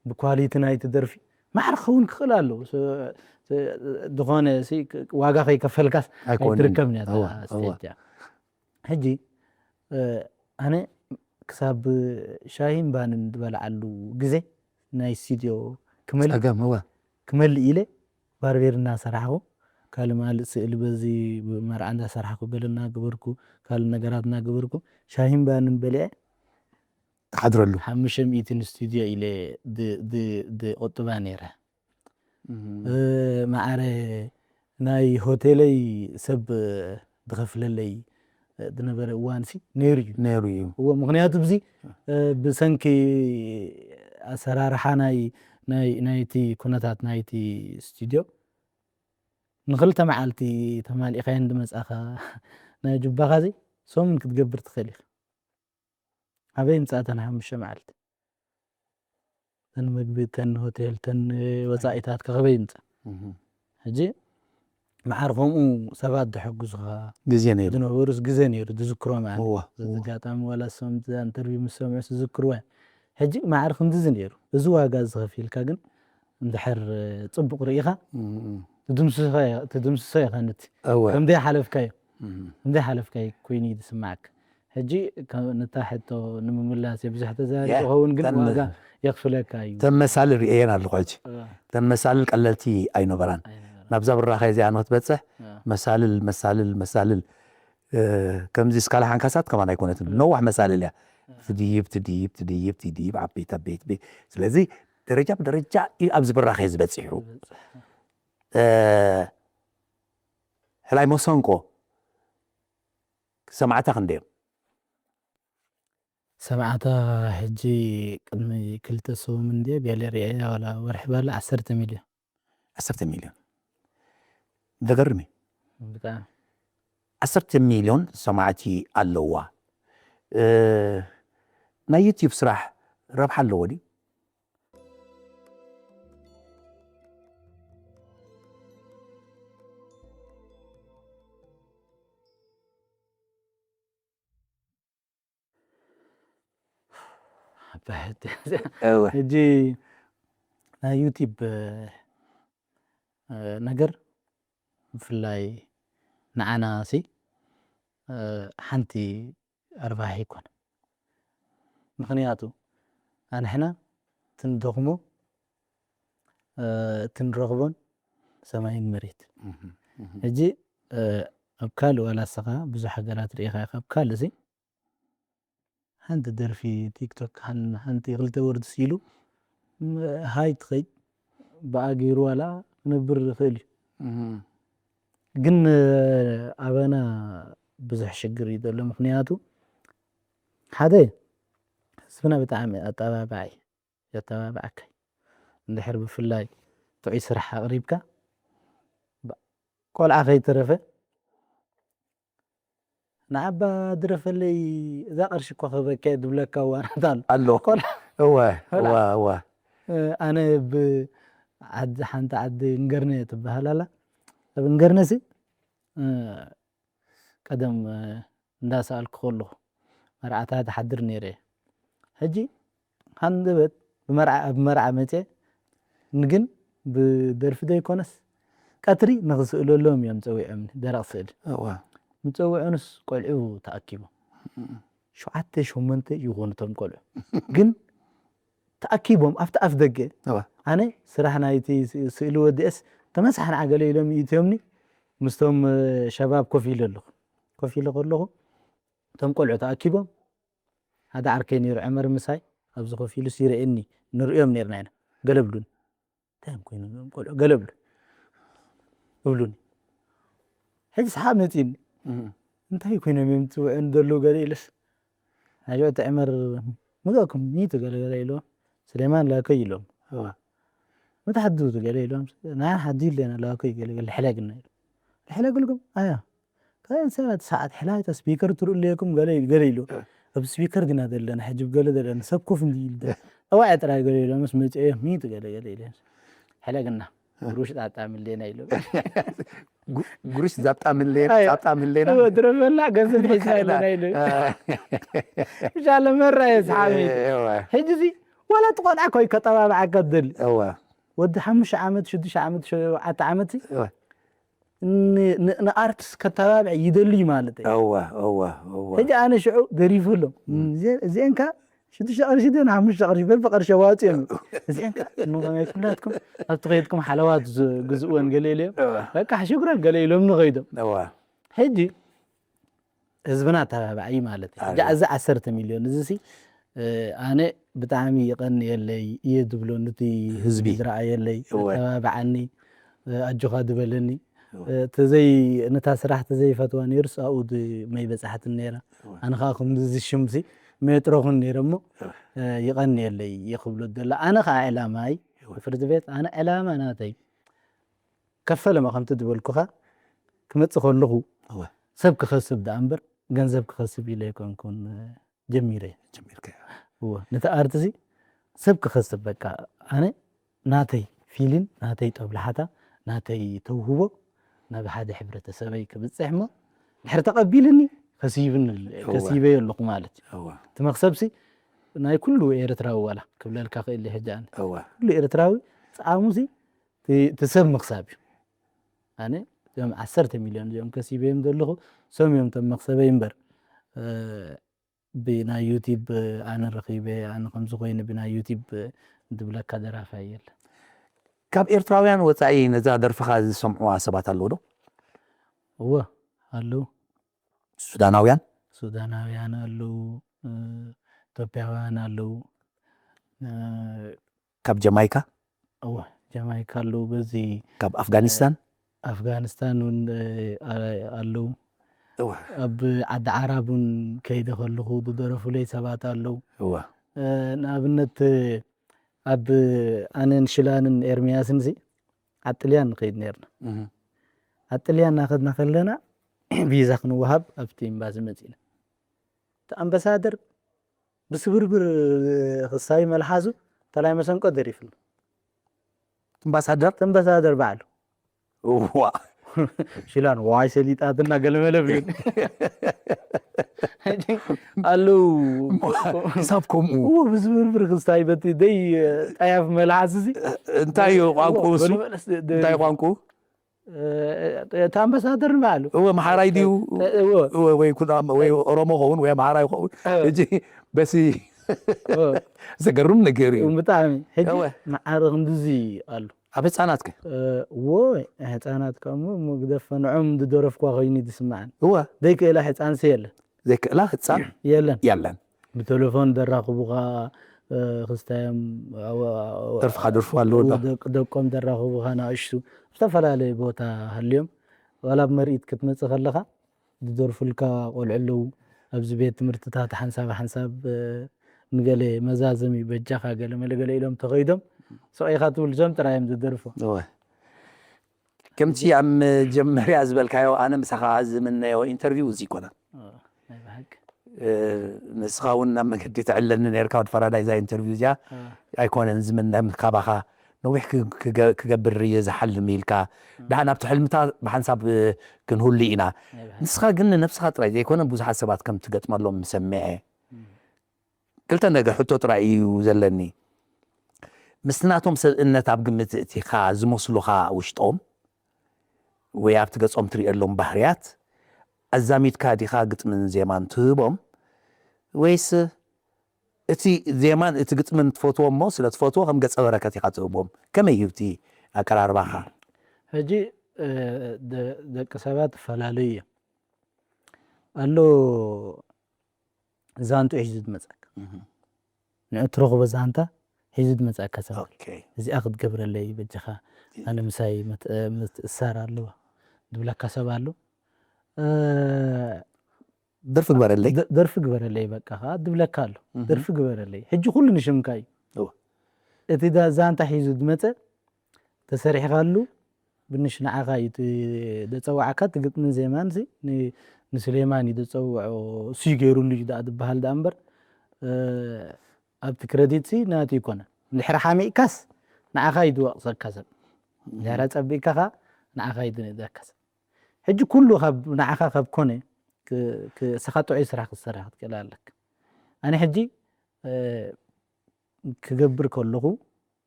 ብኳሊቲ ናይቲ ደርፊ ማዕረ ክኸውን ክኽእል ኣለዎ። ስ- ስ- ዝኾነ ሲ- ዋጋ ከይከፈልካስ ኣይኮንን። ኣይትርከብን እያ እታ እወ፣ እወ። ስቴጅ እያ። ሕጂ ኣነ ክሳብ ሻሂን ባንን ዝበልዓሉ ግዜ ናይ ስቱድዮ ክመል ጸገም እወ። ክመልእ ኢለ ባርቤር እናሰራሕኩ ካልእ ማልእ ስእሊ በዚ መርዓ እንዳሰራሕኩ ገለ እናገበርኩ ካልእ ነገራት እናገበርኩ ሻሂን ባንን በልዐ ትሓድረሉ። ሓሙሽተ ሚእትን ስቱድዮ ኢለ ድቆጥባ ነይረ። ማዕረ ናይ ሆቴለይ ሰብ ድኸፍለለይ ዝነበረ እዋንሲ ነይሩ እዩ። ነይሩ እዩ። እዎ ምክንያቱ ብዚ ብሰንኪ ኣሰራርሓ ናይ ናይ ናይቲ ኩነታት ናይቲ ስቱድዮ ንክልተ መዓልቲ ተማሊእካዮ እንድመጻኻ ናይ ጁባኻ እዚ ሰሙን ክትገብር ትኽእል ኢኻ። ኣበይ ምጻእተን ሓሙሽተ መዓልቲ ተን ምግቢ ተን ሆቴል ተን ወጻኢታት ከኸበይ ምጻ ሕጂ መዓር ከምኡ ሰባት ዝሕግዙኻ ግዜ ነይሩ። ዝነበሩስ ግዜ ነይሩ ዝዝክሮ ማለት እዋ፣ እዚ ኣጋጣሚ ዋላ ሰም ኢንተርቪው ምስ ሰምዑ ዝዝክርዎ ሕጂ መዓር ክንድዚ ነይሩ። እዚ ዋጋ እዚ ከፊልካ ግን እንድሕር ጽቡቕ ርኢኻ ትድምስሶ ኢኻ ነቲ እወ። ከምደይ ሓለፍካዮ ከምደይ ሓለፍካዮ ኮይኑ እዩ ዝስማዓካ። ሕጂ ነታ ሕቶ ንምምላስ እየ ብዙሕ ተዛሪ ያ፣ ዝኸውን ግን ተን- ዋጋ የኽፍለካ እዩ። ተመሳልል ርእየን ኣለኹ ሕጂ። እዋ፣ ተን መሳልል ቀለልቲ ኣይነበራን። ኣይነበረን። ናብዛ ብራኸ እዚኣ ንክትበፅሕ እዋ፣ መሳልል መሳልል መሳልል እ፣ ከምዚ እስካለ ሓንካሳት ከማን ኣይኮነትን። ነዋሕ መሳልል እያ። ትድይብ ትድይብ ትድይብ ትድይብ ዓበይቲ ዓበይቲ ዓበይቲ። ስለዚ ደረጃ ብደረጃ እዩ ኣብዚ ብራኸ ዝበፂሑ። እ፣ ሕላይ መሰንቆ ሰማዕታ ክንደዮም? ሰማዕታ ሕጂ ቅድሚ ክልተ ሰሙን እንድየ ገለ ርእየ ዋላ ወርሒ ባላ ዓሰርተ ሚልዮን። ዓሰርተ ሚልዮን። ዘገርም እዩ። ብጣዕሚ ዓሰርተ ሚልዮን ሰማዕቲ ኣለዋ። እ፣ ናይ ዩቲዩብ ስራሕ ረብሓ ኣለዎ ድዩ? እወ። ሕጂ ናይ ዩቲብ እ፣ ነገር ብፍላይ ንዓና ሲ እ፣ ሓንቲ ኣርባሒ ኣይኮነ። ምክንያቱ ኣንሕና ትንደኽሞ እ፣ ትንረኽቦን ሰማይን መሬት። ሕጂ እ፣ ኣብ ካልእ ዋላ ስኻ ብዙሕ ሃገራት ርኢኻ ኢኻ፣ ኣብ ካልእ ሲ ሓንቲ ደርፊ ቲክቶክ ሓን- ሓንቲ ክልተ ወርድስ ኢሉ ም- ሃይ ትኸይድ ብኣ ገይሩ ዋላ ክነብር ይኽእል እዩ። ግን ኣበና ብዙሕ ሽግር እዩ ዘሎ። ምክንያቱ ሓደ ህዝብና ብጣዕሚ ኣጠባባዒ የተባባዕካ እንድሕር ብፍላይ ጥዑይ ስራሕ ኣቕሪብካ ብ- ቆልዓ ከይተረፈ ንዓባ ድረፈለይ እዛ ቅርሺ እኮ ክህበካ እየ ዝብለካ እዋናት ኣሎ። ኣሎ። ቆልዓ እወ ቆልዓ። እወ እወ። እ፣ ኣነ ብ ዓዲ ሓንቲ ዓዲ እንገርነ ትበሃል ኣላ። ኣብ እንገርነሲ እ፣ ቀደም እ፣ እንዳሰኣልኩ ከለኹ መርዓታት ሓድር ነይረ። ሕጂ ሃንደበት ብመርዓ ኣብ መርዓ መፀ ንግን ብደርፊ ዘይኮነስ ቀትሪ ንክስእለሎም እዮም ፀዊዖምኒ ደረቕ ስእሊ እወ። ምፀውዑንስ ቆልዑ ተኣኪቦም ሸውዓተ ሸሞንተ ይኾኑ እቶም ቆልዑ ግን ተኣኪቦም ኣብቲ ኣፍ ደገ እወ። ኣነ ስራሕ ናይቲ ስ- ስእሊ ወዲኤስ ተመሳሕና ገለ ኢሎም ይእትዮምኒ ምስቶም እ፣ ሸባብ ኮፍ ኢለ ኣለኹ ኮፍ ኢለ ከለኹ እቶም ቆልዑ ተኣኪቦም ሓደ ዓርከይ ነይሩ ዕመር ምሳይ ኣብዚ ኮፍ ኢሉ ሲረኤኒ ንርእዮም ነርና ኢና ገለ ብሉን እንታይ እዮም ኮይኖም እዮም ቆልዑ ገለ ብሉ እብሉኒ ሕጂ ሰሓብ መፂኒ እንታይ ኮይኖም እዮም ትውዕን ዘለዉ ገለ ኢለስ ናጆ እቲ ዕመር ምግእኩም ሚቱ ገለ ገለ ኢሎም ስሌማን ላከይ ኢሎም እወ። መታሓድቱ ገለ ኢሎም ናይ ሓዲ ኢለና ላከይ ገለ ገለ ሕለግና ኢሎም ሕለግልኩም ኣያ ከንሰራት ሰዓት ሕላይታ ስፒከር ትርኡ ኣለኩም ገለ ገለ ኢሉ ኣብ ስፒከር ዲና ዘለና ሕጂ ገለ ዘለና ሰብ ኮፍ እንዲ ኢሉ ጠዋዕ ጥራይ ገለ ኢሎም ምስ መፅኦ ሚቱ ገለ ገለ ኢሎም ሕለግና ብሩሽ ጣጣ ምሌና ኢሉ ጉ- ጉርሽ ዛብጣ ምሌና ኣይ፣ ዛብጣ ምሌና ድረፈላ ገንዘብ ሒዝና ኣለና ኢሉ ሻለ መራየ ሰሓቢ ሕጂ ዚ ዋላ እቲ ቆልዓ ኮይ ከተባብዓካ ትደሊ እወ ወዲ ሓሙሽተ ዓመት ሽዱሽተ ዓመት ሸውዓተ ዓመት እወ ንኣርትስ ከተባብዕ ይደሊ ማለት እዩ እወ እወ እወ ሕጂ ኣነ ሽዑ ደሪፈሎም እዚአንካ ሽዱሽተ ቅርሺ ድን ሓሙሽተ ቅርሺ በቢ ቅርሺ ኣዋፅኦም እዚአንካ ንኸመይ ኩላትኩም ኣብቲ ከይድኩም ሓለዋት ግዝእወን ገለ ኢሎም በቃ ሽግረን ገለ ኢሎም ንኸይዶም እወ ሕጂ ህዝብና ኣተባባዒ ማለት እዩ ሕጂ እዚ ዓሰርተ ሚልዮን እዚ ሲ ኣነ ብጣዕሚ ይቐንየለይ እየ ዝብሎ ንቲ ህዝቢ ዝረኣየለይ ተባብዓኒ ኣጆኻ ዝበለኒ ተዘይ ነታ ስራሕ ተዘይፈትዋ ነይሩስ ኣብኡ መይ በጻሕትን ነይራ ኣነ ከዓ ከምዚ ሽምሲ ሜጥሮኹን ነይረ እሞ ይቐንየለይ እየ ክብሎ ደላ ኣነ ከዓ ዕላማይ ፍርዲ ቤት ኣነ ዕላማ ናተይ ከፈለማ ከምቲ ዝበልኩኻ ክመፅእ ከለኹ ሰብ ክኸስብ ደኣ እምበር ገንዘብ ክኸስብ ኢለ ኣይኮንኩን ጀሚረ ጀሚርከ እወ ነቲ ኣርትሲ ሰብ ክኸስብ በቃ ኣነ ናተይ ፊልን ናተይ ጠብላሓታ ናተይ ተውህቦ ናብ ሓደ ሕብረተሰበይ ክብፅሕ እሞ ድሕሪ ተቐቢልኒ ከሲብኒ ከሲበዮ ኣለኹ ማለት እዩ እቲ መክሰብሲ ናይ ኩሉ ኤርትራዊ ዋላ ክብለልካ ክእል ሕጂ ኣነ ኩሉ ኤርትራዊ ፃዕሙሲ እቲ ሰብ ምክሳብ እዩ ኣነ እዞም ዓሰርተ ሚልዮን እዚኦም ከሲበዮም ዘለኹ ሰም እዮም ቶም መክሰበይ እምበር ብናይ ዩቲብ ኣነ ረኺበ ኣነ ከምዚ ኮይነ ብናይ ዩቲብ ዝብለካ ደራፋይ የለ ካብ ኤርትራውያን ወፃኢ ነዛ ደርፍኻ ዝሰምዑዋ ሰባት ኣለዉ ዶ እወ ኣለዉ ሱዳናውያን ሱዳናውያን ኣለዉ ኢትዮጵያውያን ኣለዉ ካብ ጀማይካ እወ ጀማይካ ኣለዉ በዚ ካብ ኣፍጋኒስታን ኣፍጋኒስታን እውን ኣለዉ ኣብ ዓዲ ዓራብ እውን ከይደ ከለኹ ዝደረፉለይ ሰባት ኣለዉ ንኣብነት ኣብ ኣነን ሽላንን ኤርምያስን ዚ ኣብ ጥልያን ንኸይድ ነርና ኣብ ጥልያን እናኸድና ከለና ቪዛ ክንወሃብ ኣብቲ ኤምባሲ መፂና እቲ ኣምባሳደር ብስብርብር ክሳይ መልሓሱ ተላይ መሰንቆ ደሪፍሉ ኣምባሳደር ኣምባሳደር ባዕሉ ዋ ሽላን ዋይ ሰሊጣትና ገለመለ ብልን ኣለዉ ክሳብ ከምኡ ብስብርብር ክስታይ በቲ ደይ ጠያፍ መልሓስ እዚ እንታይ እዩ ቋንቁ እሱ እንታይ ቋንቁ እቲ ኣምባሳደር ንባዕሉ እወ መሓራይ ድዩ ወይ ወይ ኦሮሞ ኸውን ወይ ኣምሓራይ ኸውን እጂ በሲ ዘገርም ነገር እዩ ብጣዕሚ ሕጂ መዓረ ክንድዚ ኣሉ ኣብ ህፃናት ከ እዎ ህፃናት ከሞ እሞ ግደፈ ንዖም ዝደረፍኳ ኮይኑ ዝስምዓን እወ ዘይክእላ ህፃን ሲ የለን ዘይክእላ ህፃን የለን የለን ብቴሌፎን ዘራኽቡኻ ክስታዮም ደርፍኻ ደርፉ ኣለዎ ደቆም ዘራኽቡኻ ንኣሽቱ ዝተፈላለየ ቦታ ሃልዮም ዋላ ኣብ መርኢት ክትመፅእ ከለኻ ዝደርፉልካ ቆልዑ ኣለዉ ኣብዚ ቤት ትምህርትታት ሓንሳብ ሓንሳብ ንገለ መዛዘሚ በጃኻ ገለ መለገለ ኢሎም ተኸይዶም ስቕ ኢኻ ትብል እዞም ጥራይ እዮም ዝደርፉ ከምቲ ኣብ መጀመርያ ዝበልካዮ ኣነ ምሳኻ ዝምነዮ ኢንተርቪው እዚ ይኮነን ናይ ብሓቂ ንስኻ እውን ናብ መገዲ ተዕለኒ ነርካ ወዲ ፈራዳይ እዛ ኢንተርቪው እዚኣ ኣይኮነን ዝምነ ካባኻ ነዊሕ ክገብር እየ ዝሓልም ኢልካ ድሓን ኣብቲ ሕልምታ ብሓንሳብ ክንህሉ ኢና ንስኻ ግን ንነብስኻ ጥራይ ዘይኮነ ብዙሓት ሰባት ከም ትገጥመሎም ምሰምዐ ክልተ ነገር ሕቶ ጥራይ እዩ ዘለኒ ምስቲ ናቶም ሰብእነት ኣብ ግምት እቲኻ ዝመስሉኻ ውሽጦም ወይ ኣብቲ ገጾም ትሪእሎም ባህርያት ኣዛሚድካ ዲኻ ግጥምን ዜማን ትህቦም ወይስ እቲ ዜማን እቲ ግጥምን ትፈትዎ እሞ ስለ ትፈትዎ ከም ገጸ በረከት ኢኻ ትህቦም። ከመይ እዩ እቲ ኣቀራርባኻ? ሕጂ ደቂ ሰባት ይፈላለዩ እዮም። ኣሎ ዛንቱ ሒዙ ዝመፀካ ንዑ ትረኽቦ ዛንታ ሒዙ ዝመፀካ ሰብ እዚኣ ክትገብረለይ በጃኻ፣ ኣነ ምሳይ ምትእሳር ኣለዋ ዝብለካ ሰብ ኣሎ። ደርፊ ግበረለይ ደርፊ ግበረለይ በቃ ከዓ ዝብለካ ኣሎ። ደርፊ ግበረለይ ሕጂ ኩሉ ንሽምካ እዩ። እቲ ዛንታ ሒዙ ዝመፀ ተሰሪሕካሉ ብንሽ ንዓኻ እዩ ዘፀዋዕካ። እቲ ግጥምን ዜማን ንስሌማን እዩ ዘፀውዖ፣ እሱ ገይሩሉ እዩ ደኣ ዝበሃል ደኣ እምበር ኣብቲ ክረዲት ሲ ናቱ ይኮነ። እንድሕሪ ሓሚእካስ ንዓኻ እዩ ዝወቕሰካ ሰብ፣ እንድሕሪ ፀቢቕካ ከዓ ንዓኻ እዩ ዝንእደካ ሰብ። ሕጂ ኩሉ ንዓኻ ካብ ኮነ እስኻ ጥዑይ ስራሕ ክትሰርሕ ክትክእል ኣለካ። ኣነ ሕጂ ክገብር ከለኹ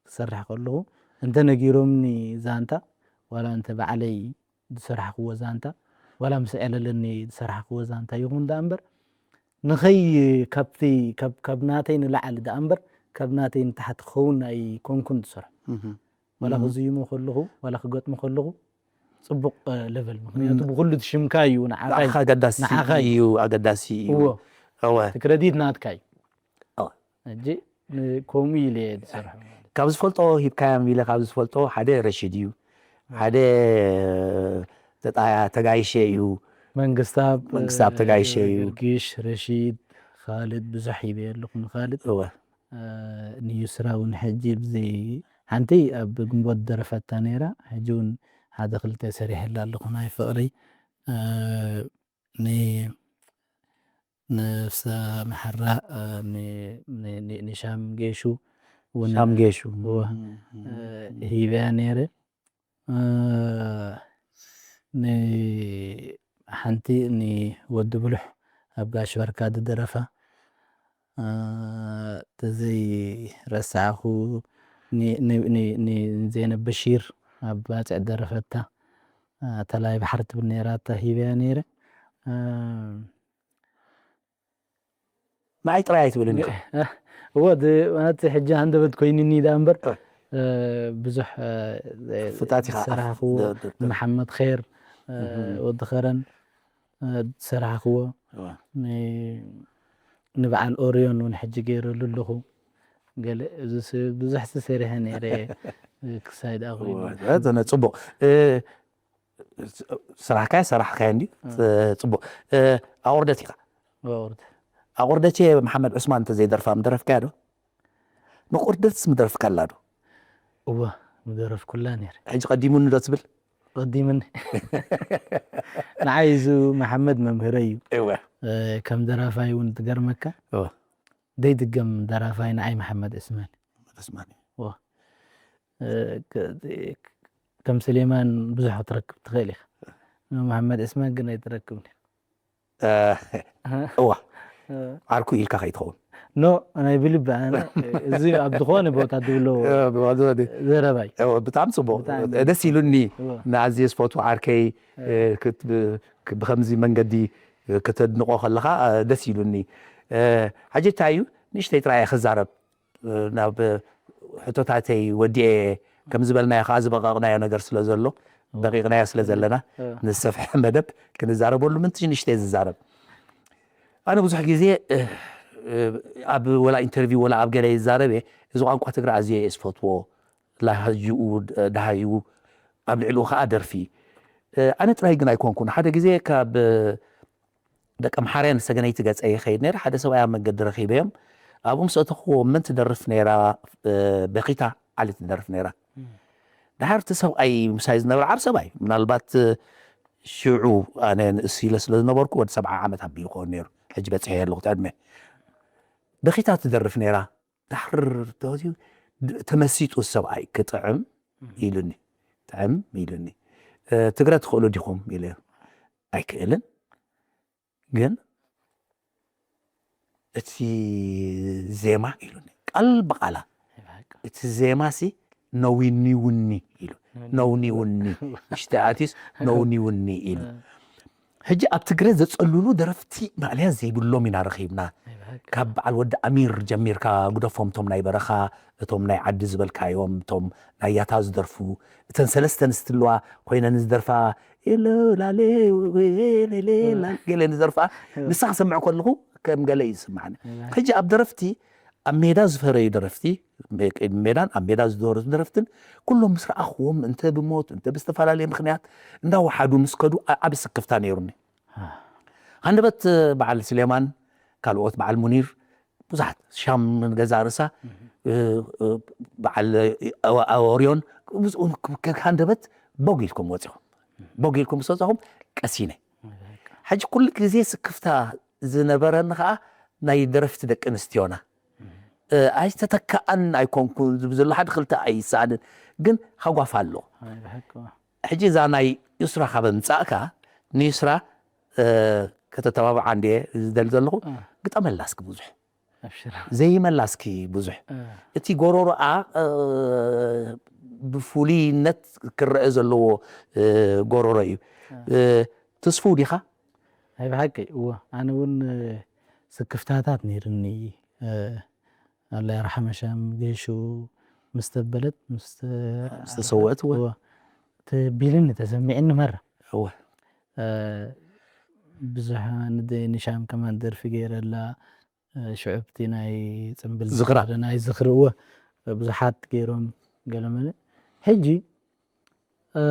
ክሰርሕ ከለኹ እንተ ነጊሮምኒ ዛንታ ዋላ እንተ ባዕለይ ዝሰራሕክዎ ዛንታ ዋላ ምስ ዕለለኒ ዝሰራሕክዎ ዛንታ ይኹን ደኣ እምበር ንኸይ ካብቲ ካብ ናተይ ንላዕሊ ደኣ እምበር ካብ ናተይ ንታሕቲ ክኸውን ኣይኮንኩን ዝሰርሖ። ዋላ ክዝይሞ ከለኹ ዋላ ክገጥሞ ከለኹ ፅቡቕ ለቨል፣ ምክንያቱ ብኩሉ ትሽምካ እዩ። ንዓኻ ኣገዳሲ እዩ። ኣገዳሲ እዩ። እወ። ክረዲት ናትካ እዩ። ሕጂ ከምኡ ኢለ ዝሰርሖ። ካብ ዝፈልጦ ሂብካዮም ኢለ ካብ ዝፈልጦ ሓደ ረሽድ እዩ፣ ሓደ ተጋይሸ እዩ። መንግስታብ መንግስታብ ተጋይሸ እዩ። ግሽ ረሽድ ካልድ ብዙሕ ሂበ ኣለኹ። ንካልድ እወ ንዩስራ እውን ሕጂ ብዚ ሓንቲ ኣብ ግንቦት ደረፈታ ነይራ። ሕጂ እውን ሓደ ክልተ ሰሪሐላ ኣለኹ ናይ ፍቕሪ ን ነፍሳ መሓራ ንሻም ጌሹ እውን ሻም ጌሹ ሂበያ ነይረ። ሓንቲ ንወዲ ብሉሕ ኣብ ጋሽ በርካ ዝደረፋ ተዘይ ረሳዕኹ ንዜነ በሺር ኣብ ባፅዕ ደረፈታ ተላይ ባሕሪ ትብል ነይራ እታ ሂበያ ነይረ። ንዓይ ጥራይ ኣይትብልን ኢኻ። እወ ማለት ሕጂ ሃንደበት ኮይንኒ ደኣ እምበር ብዙሕ ፍታት ኢኻ ዝሰራሕክዎ ንመሓመድ ኸይር ወዲ ኸረን ዝሰራሕክዎ ንበዓል ኦርዮን እውን ሕጂ ገይረሉ ኣለኹ። ገለ ብዙሕ ሰሪሐ ነይረ ክሳይ ደኣ ኮይኑ ጽቡቕ ስራሕካዮ ሰራሕካዮ እንዲ ጽቡቕ ኣቑርደት ኢኻ ኣቑርደት መሓመድ ዑስማን እንተዘይደርፋ ምደረፍካዮ ዶ? ንቑርደትስ ምደረፍካላ ዶ? እወ ምደረፍኩላ ነይረ። ሕጂ ቀዲሙኒ ዶ ትብል? ቀዲምኒ ንዓይ እዚ መሓመድ መምህረይ እዩ። እወ ከም ደራፋይ እውን ትገርመካ ዘይድገም ደራፋይ ንዓይ መሓመድ ዑስማን እዩ። ዑስማን እዩ። ከም ስሌማን ብዙሕ ክትረክብ ትኽእል ኢኻ። መሓመድ ዑስማን ግን ኣይትረክብን። እዋ ዓርኩ ኢልካ ከይትኸውን። ኖ ናይ ብልቢ ኣነ እዚ ኣብ ዝኾነ ቦታ ትብሎ ዘረባይ። ብጣዕሚ ፅቡቕ ደስ ኢሉኒ። ንኣዝየ ዝፈትዎ ዓርከይ ብከምዚ መንገዲ ከተድንቆ ከለኻ ደስ ኢሉኒ። ሓጀታ እዩ ንእሽተይ ጥራይ ክዛረብ ናብ ሕቶታተይ ወዲኤ ከም ዝበልናዮ ከዓ ዝበቐቕናዮ ነገር ስለ ዘሎ ደቂቕናዮ ስለ ዘለና ንዝሰፍሐ መደብ ክንዛረበሉ ምንቲ ንእሽተይ ዝዛረብ ኣነ ብዙሕ ግዜ ኣብ ወላ ኢንተርቪው ወላ ኣብ ገለ ይዛረብ እየ እዚ ቋንቋ ትግረ ኣዝየ እየ ዝፈትዎ ላሃጅኡ ደሃይኡ ኣብ ልዕሊኡ ከዓ ደርፊ ኣነ ጥራይ ግን ኣይኮንኩን ሓደ ግዜ ካብ ደቂ ኣምሓርያ ንሰገነይቲ ገፀ ይኸይድ ነይረ ሓደ ሰብኣይ ኣብ መንገዲ ረኺበዮም ኣብኡ ምስ ኣተኽዎ መን ትደርፍ ነይራ በኺታ ዓሊ ትደርፍ ነይራ ድሓር እቲ ሰብኣይ ምሳይ ዝነበረ ዓብ ሰብኣይ ምናልባት ሽዑ ኣነ ንእስ ኢለ ስለ ዝነበርኩ ወዲ ሰብዓ ዓመት ኣቢሉ ክኸውን ነይሩ ሕጂ በፂሐ ኣለኹ ዕድመ በኺታ ትደርፍ ነይራ ድሓር ተወዚኡ ተመሲጡ ሰብኣይ ክጥዕም ኢሉኒ ጥዕም ኢሉኒ ትግረ ትኽእሉ ዲኹም ኢለ ኣይክእልን ግን እቲ ዜማ ኢሉኒ ቃል ብቃላ እቲ ዜማ ሲ ነዊኒውኒ ኢሉ ነውኒውኒ ሽተ ኣትዩስ ነውኒውኒ ኢሉ ሕጂ ኣብ ትግረ ዘፀልሉ ደረፍቲ ማእለያ ዘይብሎም ኢና ረኺብና ካብ በዓል ወዲ ኣሚር ጀሚርካ ግደፎም፣ እቶም ናይ በረኻ፣ እቶም ናይ ዓዲ ዝበልካዮም፣ እቶም ናይ ያታ ዝደርፉ፣ እተን ሰለስተ ኣንስቲ ኣለዋ ኮይነን ዝደርፋ፣ ኢሉ ላሌ፣ ሌሌ፣ ላ-፣ ገለን ዝደርፋ፣ ንሳ ክሰምዕ ከለኹ ከም ገለ እዩ ዝስማዕኒ። ሕጂ ኣብ ደረፍቲ፣ ኣብ ሜዳ ዝፈረዩ ደረፍቲ፣ ቅድሚ ሜዳን ኣብ ሜዳ ዝደረፉ ደረፍትን ኩሎም ምስ ረኣኽዎም፣ እንተ ብሞት፣ እንተ ብዝተፈላለየ ምኽንያት እንዳወሓዱ ምስ ከዱ፣ ዓ-፣ ዓቢ ስክፍታ ነይሩኒ። ሃንደበት በዓል ስሌማን፣ ካልኦት በዓል ሙኒር፣ ብዙሓት ሻም ገዛ ርእሳ፣ እ፣ እ፣ በዓል፣ እ፣ ኦርዮን፣ ሃንደበት ቦግ ኢልኩም ወጺኹም። ቦግ ኢልኩም ምስ ወጻኹም ቀሲነ። ሕጂ ኩሉ ግዜ ስክፍታ ዝነበረኒ ኸኣ ናይ ደረፍቲ ደቂ ኣንስትዮና። እ፣ ኣይተተካኣን ኣይኮንኩን፣ ዝብ-፣ ዘሎ ሓደ ክልተ ኣይሰኣንን፣ ግን ሃጓፍ ኣሎ። ኣይ፣ ብሓቂ። ሕጂ እዛ ናይ ዩስራ ካብ ኣምጻእካ፣ ንዩስራ፣ እ፣ ከተተባብዓ እንድየ ዝደሊ ዘለኹ፣ እ። ግጠመላ እስኪ ብዙሕ። ኣብሽር። ዘይመላ እስኪ ብዙሕ። እ። እቲ ጎሮሮኣ፣ እ፣ ብፍሉይነት ክረአ ዘለዎ፣ እ፣ ጎሮሮ እዩ። እ። እ፣ ትስፉው ዲኻ? ኣይ፣ ብሓቂ፣ እወ። ኣነ እውን፣ እ፣ ስክፍታታት ነይርኒ። እ፣ ኣላ የርሓመ ሻም ገይሹ ምስ ተበለት፣ ምስ ተ-፣ ምስ ተሰወአት፣ እወ። እወ። ተቢልኒ፣ ተሰሚዕኒ መራ። እወ። እ፣ ብዙሕ ንደ-፣ ንሻም ከማን ደርፊ ገይረላ፣ እ፣ ሽዑ ኣብቲ ናይ ጽምብል ዝኽራ። ዝኽሪ፣ ናይ ዝኽሪ፣ እወ፣ ብዙሓት ገይሮም ገለመለ። ሕጂ፣ እ፣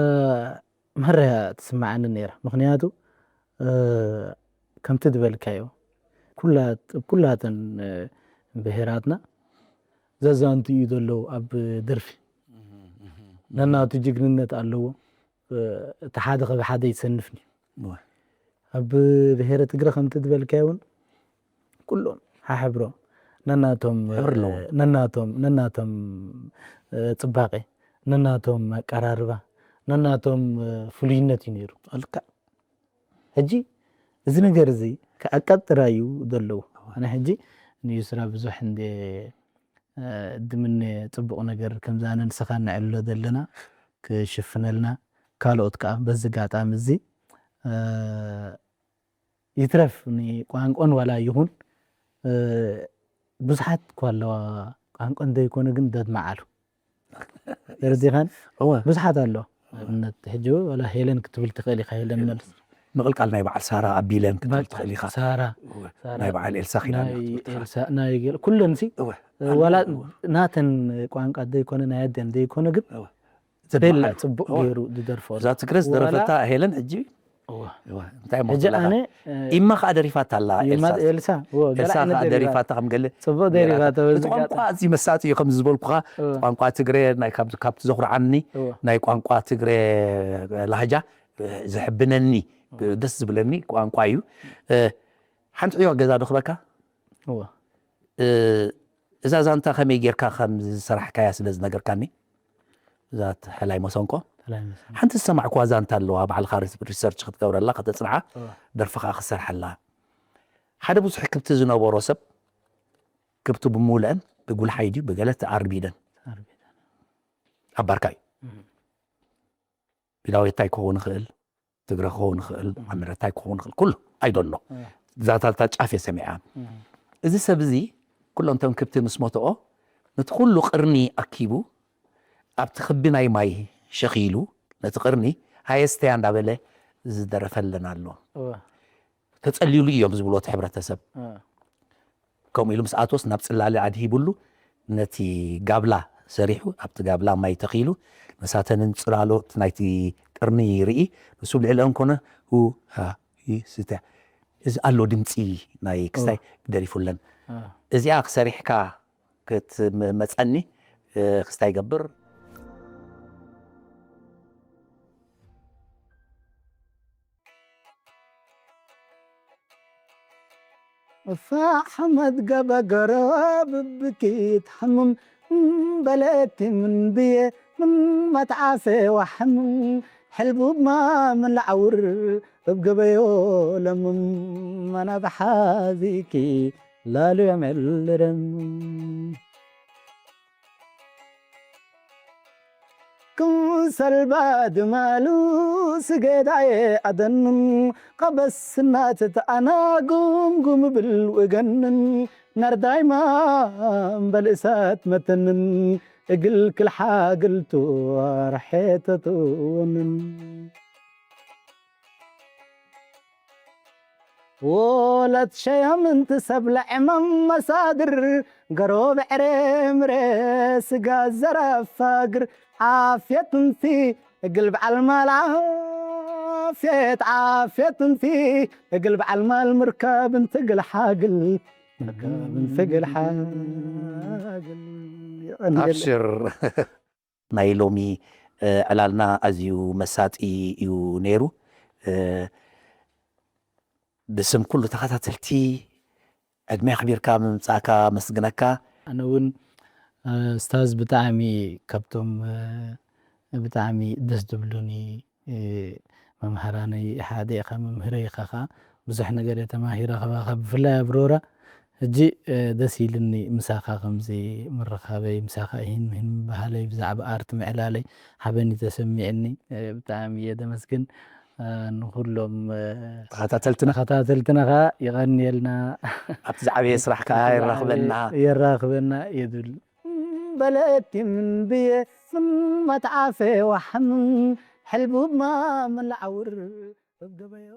መራ ትስምዓኒ ነይራ። ምኽንያቱ፣ እ፣ ከምቲ ዝበልካዮ፣ ኩላት-፣ ኩላተን፣ እ፣ ብሄራትና ዘዛንቱ እዩ ዘለዉ ኣብ ደርፊ። ነናቱ ጅግንነት ኣለዎ። እ፣ እቲ ሓደ ካብ ሓደ ይሰንፍኒ። እወ። ኣብ ብሄረ ትግረ ከምቲ ዝበልካዮ እውን ኩሎም ሓሕብሮም ነናቶም፣ ሕብሪ ኣለዎም። ነናቶም፣ ነናቶም፣ እ፣ ጽባቐ፣ ነናቶም ኣቀራርባ፣ ነናቶም፣ እ፣ ፍሉይነት እዩ ነይሩ። ልክዕ። ሕጂ እዚ ነገር እዚ ክዕቀብ ጥራይ እዩ ዘለዎ። ኣነ ሕጂ ንዩስራ ብዙሕ እንደ፣ እ፣ ድምነ ጽቡቕ ነገር ከምዛ ኣነ ንስኻ ነዕልሎ ዘለና ክሽፍነልና፣ ካልኦት ከኣ በዚ ኣጋጣሚ እዚ፣ እ፣ ይትረፍ ንቋንቋን ዋላ ይኹን፣ እ፣ ብዙሓት እኳ ኣለዋ፣ ቋንቋ እንተይኮነ ግን ደድመዓሉ። ተረዲኻን? እወ። ብዙሓት ኣሎ። ኣብነት ሕጂ ዋላ ሄለን ክትብል ትኽእል ኢኻ፣ ሄለን መልስ። ምቕልቃል ናይ በዓል ሳራ ኣቢለን ክትብል በቃ፣ ትኽእል ኢኻ። ሳራ፣ እወ። ሳራ፣ ናይ በዓል ኤልሳ ኪዳነ ናይ ክትብል ትኽእል። ኤልሳ፣ ናይ ገለ-፣ ኩለን ሲ፣ እወ። ዋላ እወ። ናተን ቋንቋ ዘይኮነ ናይ ኣደን ዘይኮነ ግን እወ። ቤላ ዘድመዓሉ። ጽቡቕ እወ። ገይሩ ዝደርፎ ኣሎ። እዛ ትግረ ዝደረፈታ ዋላ ሄለን ሕጂ እወ። እወ፣ እንታይ እሞ ሕጂ ክብለኻ? ኣነ፣ እ፣ ኢማ ኸኣ ደሪፋታ ኣላ፣ ኢማ ኤልሳ። ኤልሳ፣ እወ፣ ገለ ኤልሳ ዓይነት ኸኣ ደሪፋ። ደሪፋታ ከም ገለ ጽቡቕ ገይራታ። ደሪፋታ በዚ እቲ ቋንቋ ኣጋጣሚ። ኣዝዩ መሳጢ እዩ፣ ከም ዝበልኩኻ፣ እወ። ቋንቋ ትግረ ናይ ካብ፣ ካብቲ ዘኹርዓኒ እወ። ናይ ቋንቋ ትግረ ላህጃ፣ እ፣ ዘሕብነኒ፣ እወ። ደስ ዝብለኒ ቋንቋ እዩ። እ፣ ሓንቲ ዕዮ ገዛ ዶ ክበካ? እወ። እ፣ እዛ ዛንታ ከመይ ጌርካ ከም ዝሰራሕካያ ስለ ዝነገርካኒ፣ እዛ ሕላይ መሰንቆ፣ ሕላይ መሰንቆ። ሓንቲ ዝሰማዕኩዋ ዛንታ ኣለዋ፣ ባዕልኻ ሪስ-፣ ሪሰርች ክትገብረላ፣ ከተጽንዓ፣ እወ። ደርፊ ኸኣ ክትሰርሓላ። ሓደ ብዙሕ ክብቲ ዝነበሮ ሰብ፣ ክብቱ ብምውልአን፣ ብጉልሓይ ድዩ፣ ብገለ ተኣርቢደን። ተኣርቢደን። ኣብ ባርካ እዩ። እህ። ቢዳወታይ ክኸውን ይኽእል፣ ትግረ ክኸውን ይኽእል፣ ዓሚረታይ ክኸውን ይኽእል፣ ኩሉ፣ I don't know። እህ። ዛንታታት ጫፍ እየ ሰሚዐ። እህ። እዚ ሰብ እዚ፣ ኩሎም እቶም ክብቲ ምስ ሞትኦ፣ ነቲ ኩሉ ቅርኒ ኣኪቡ፣ ኣብቲ ክቢ ናይ ማይ ሸኺሉ፣ ነቲ ቅርኒ ሃየስተያ እንዳበለ ዝደረፈለን ኣሎ። እወ። ተጸልዩሉ እዮም ዝብሉ እቲ ሕብረተሰብ። እወ። ከምኡ ኢሉ ምስ ኣቶስ ናብ ጽላለ ኣድሂቡሉ፣ ነቲ ጋብላ ሰሪሑ፣ ኣብቲ ጋብላ ማይ ተኺሉ፣ መሳተንን ጽላሎት ናይቲ ቅርኒ ይርኢ፣ ንሱ ኣብ ልዕሊኦም ኮነ፣ ሁ፣ ሃ፣ ይስተ። እዚ ኣሎ ድምጺ ናይ ክስታይ እወ። ደሪፉለን። እወ። እዚኣ ክሰሪሕካ ክትመጸኒ፣ እ፣ ክስታይ ይገብር። እፋ ሓመድ ገበገረ ብብኪት ሓምም በለቲ ምን ብየ ምን መትዓሰ ዋሕምም ሕልቡማ ምን ለዓውር እብ ገበዮ ለምም መናብሓዚኪ ላሉ የመልረም። ክምሰል ባድማሉ ስገዳየ ኣደንን ቀበስናት ተኣና ጉምጉም ብል ወገንን ናርዳይማ እምበል እሳት መተንን እግል ክልሓግልቱ ኣርሐተትወንን ወለት ሸያምንቲ ሰብ ለዕመም መሳድር ገሮ ብዕሬ ምሬ ስጋ ዘረፋግር ዓፍየት እንፊ እግል በዓል ማል ዓፍየት ዓፍየት እንፊ እግል በዓል ማል ምርከብ እንትግል ሓግል ምርከብ እንትግል ሓግል ኣብሽር ናይ ሎሚ ዕላልና ኣዝዩ መሳጢ እዩ ነይሩ። ብስም ኩሉ ተኸታተልቲ ዕድመ ኣኽቢርካ ምምፃእካ መስግነካ። ኣነ እውን ስታዝ ብጣዕሚ ካብቶም ብጣዕሚ ደስ ዝብሉኒ መምሃራነይ ሓደ ኢኻ፣ መምህረይ ኢኻ ከዓ ብዙሕ ነገር እየ ተማሂረ ካባኻ፣ ብፍላይ ኣብ ሮራ ሕጂ ደስ ኢልኒ ምሳኻ ከምዚ ምርኻበይ፣ ምሳኻ ይህን ምህን ምባሃለይ፣ ብዛዕባ ኣርት ምዕላለይ ሓበን እዩ ተሰሚዕኒ። ብጣዕሚ እየ ደመስግን ንኩሎም ተኸታተልትና ተኸታተልትና ከዓ ይቐንየልና። ኣብቲ ዝዓበየ ስራሕ ከዓ የራኽበና። የራኽበና የዱል በለቲም ብየ መትዓፈ ዋሕም ሕልቡማ መላዓውር ገበዮ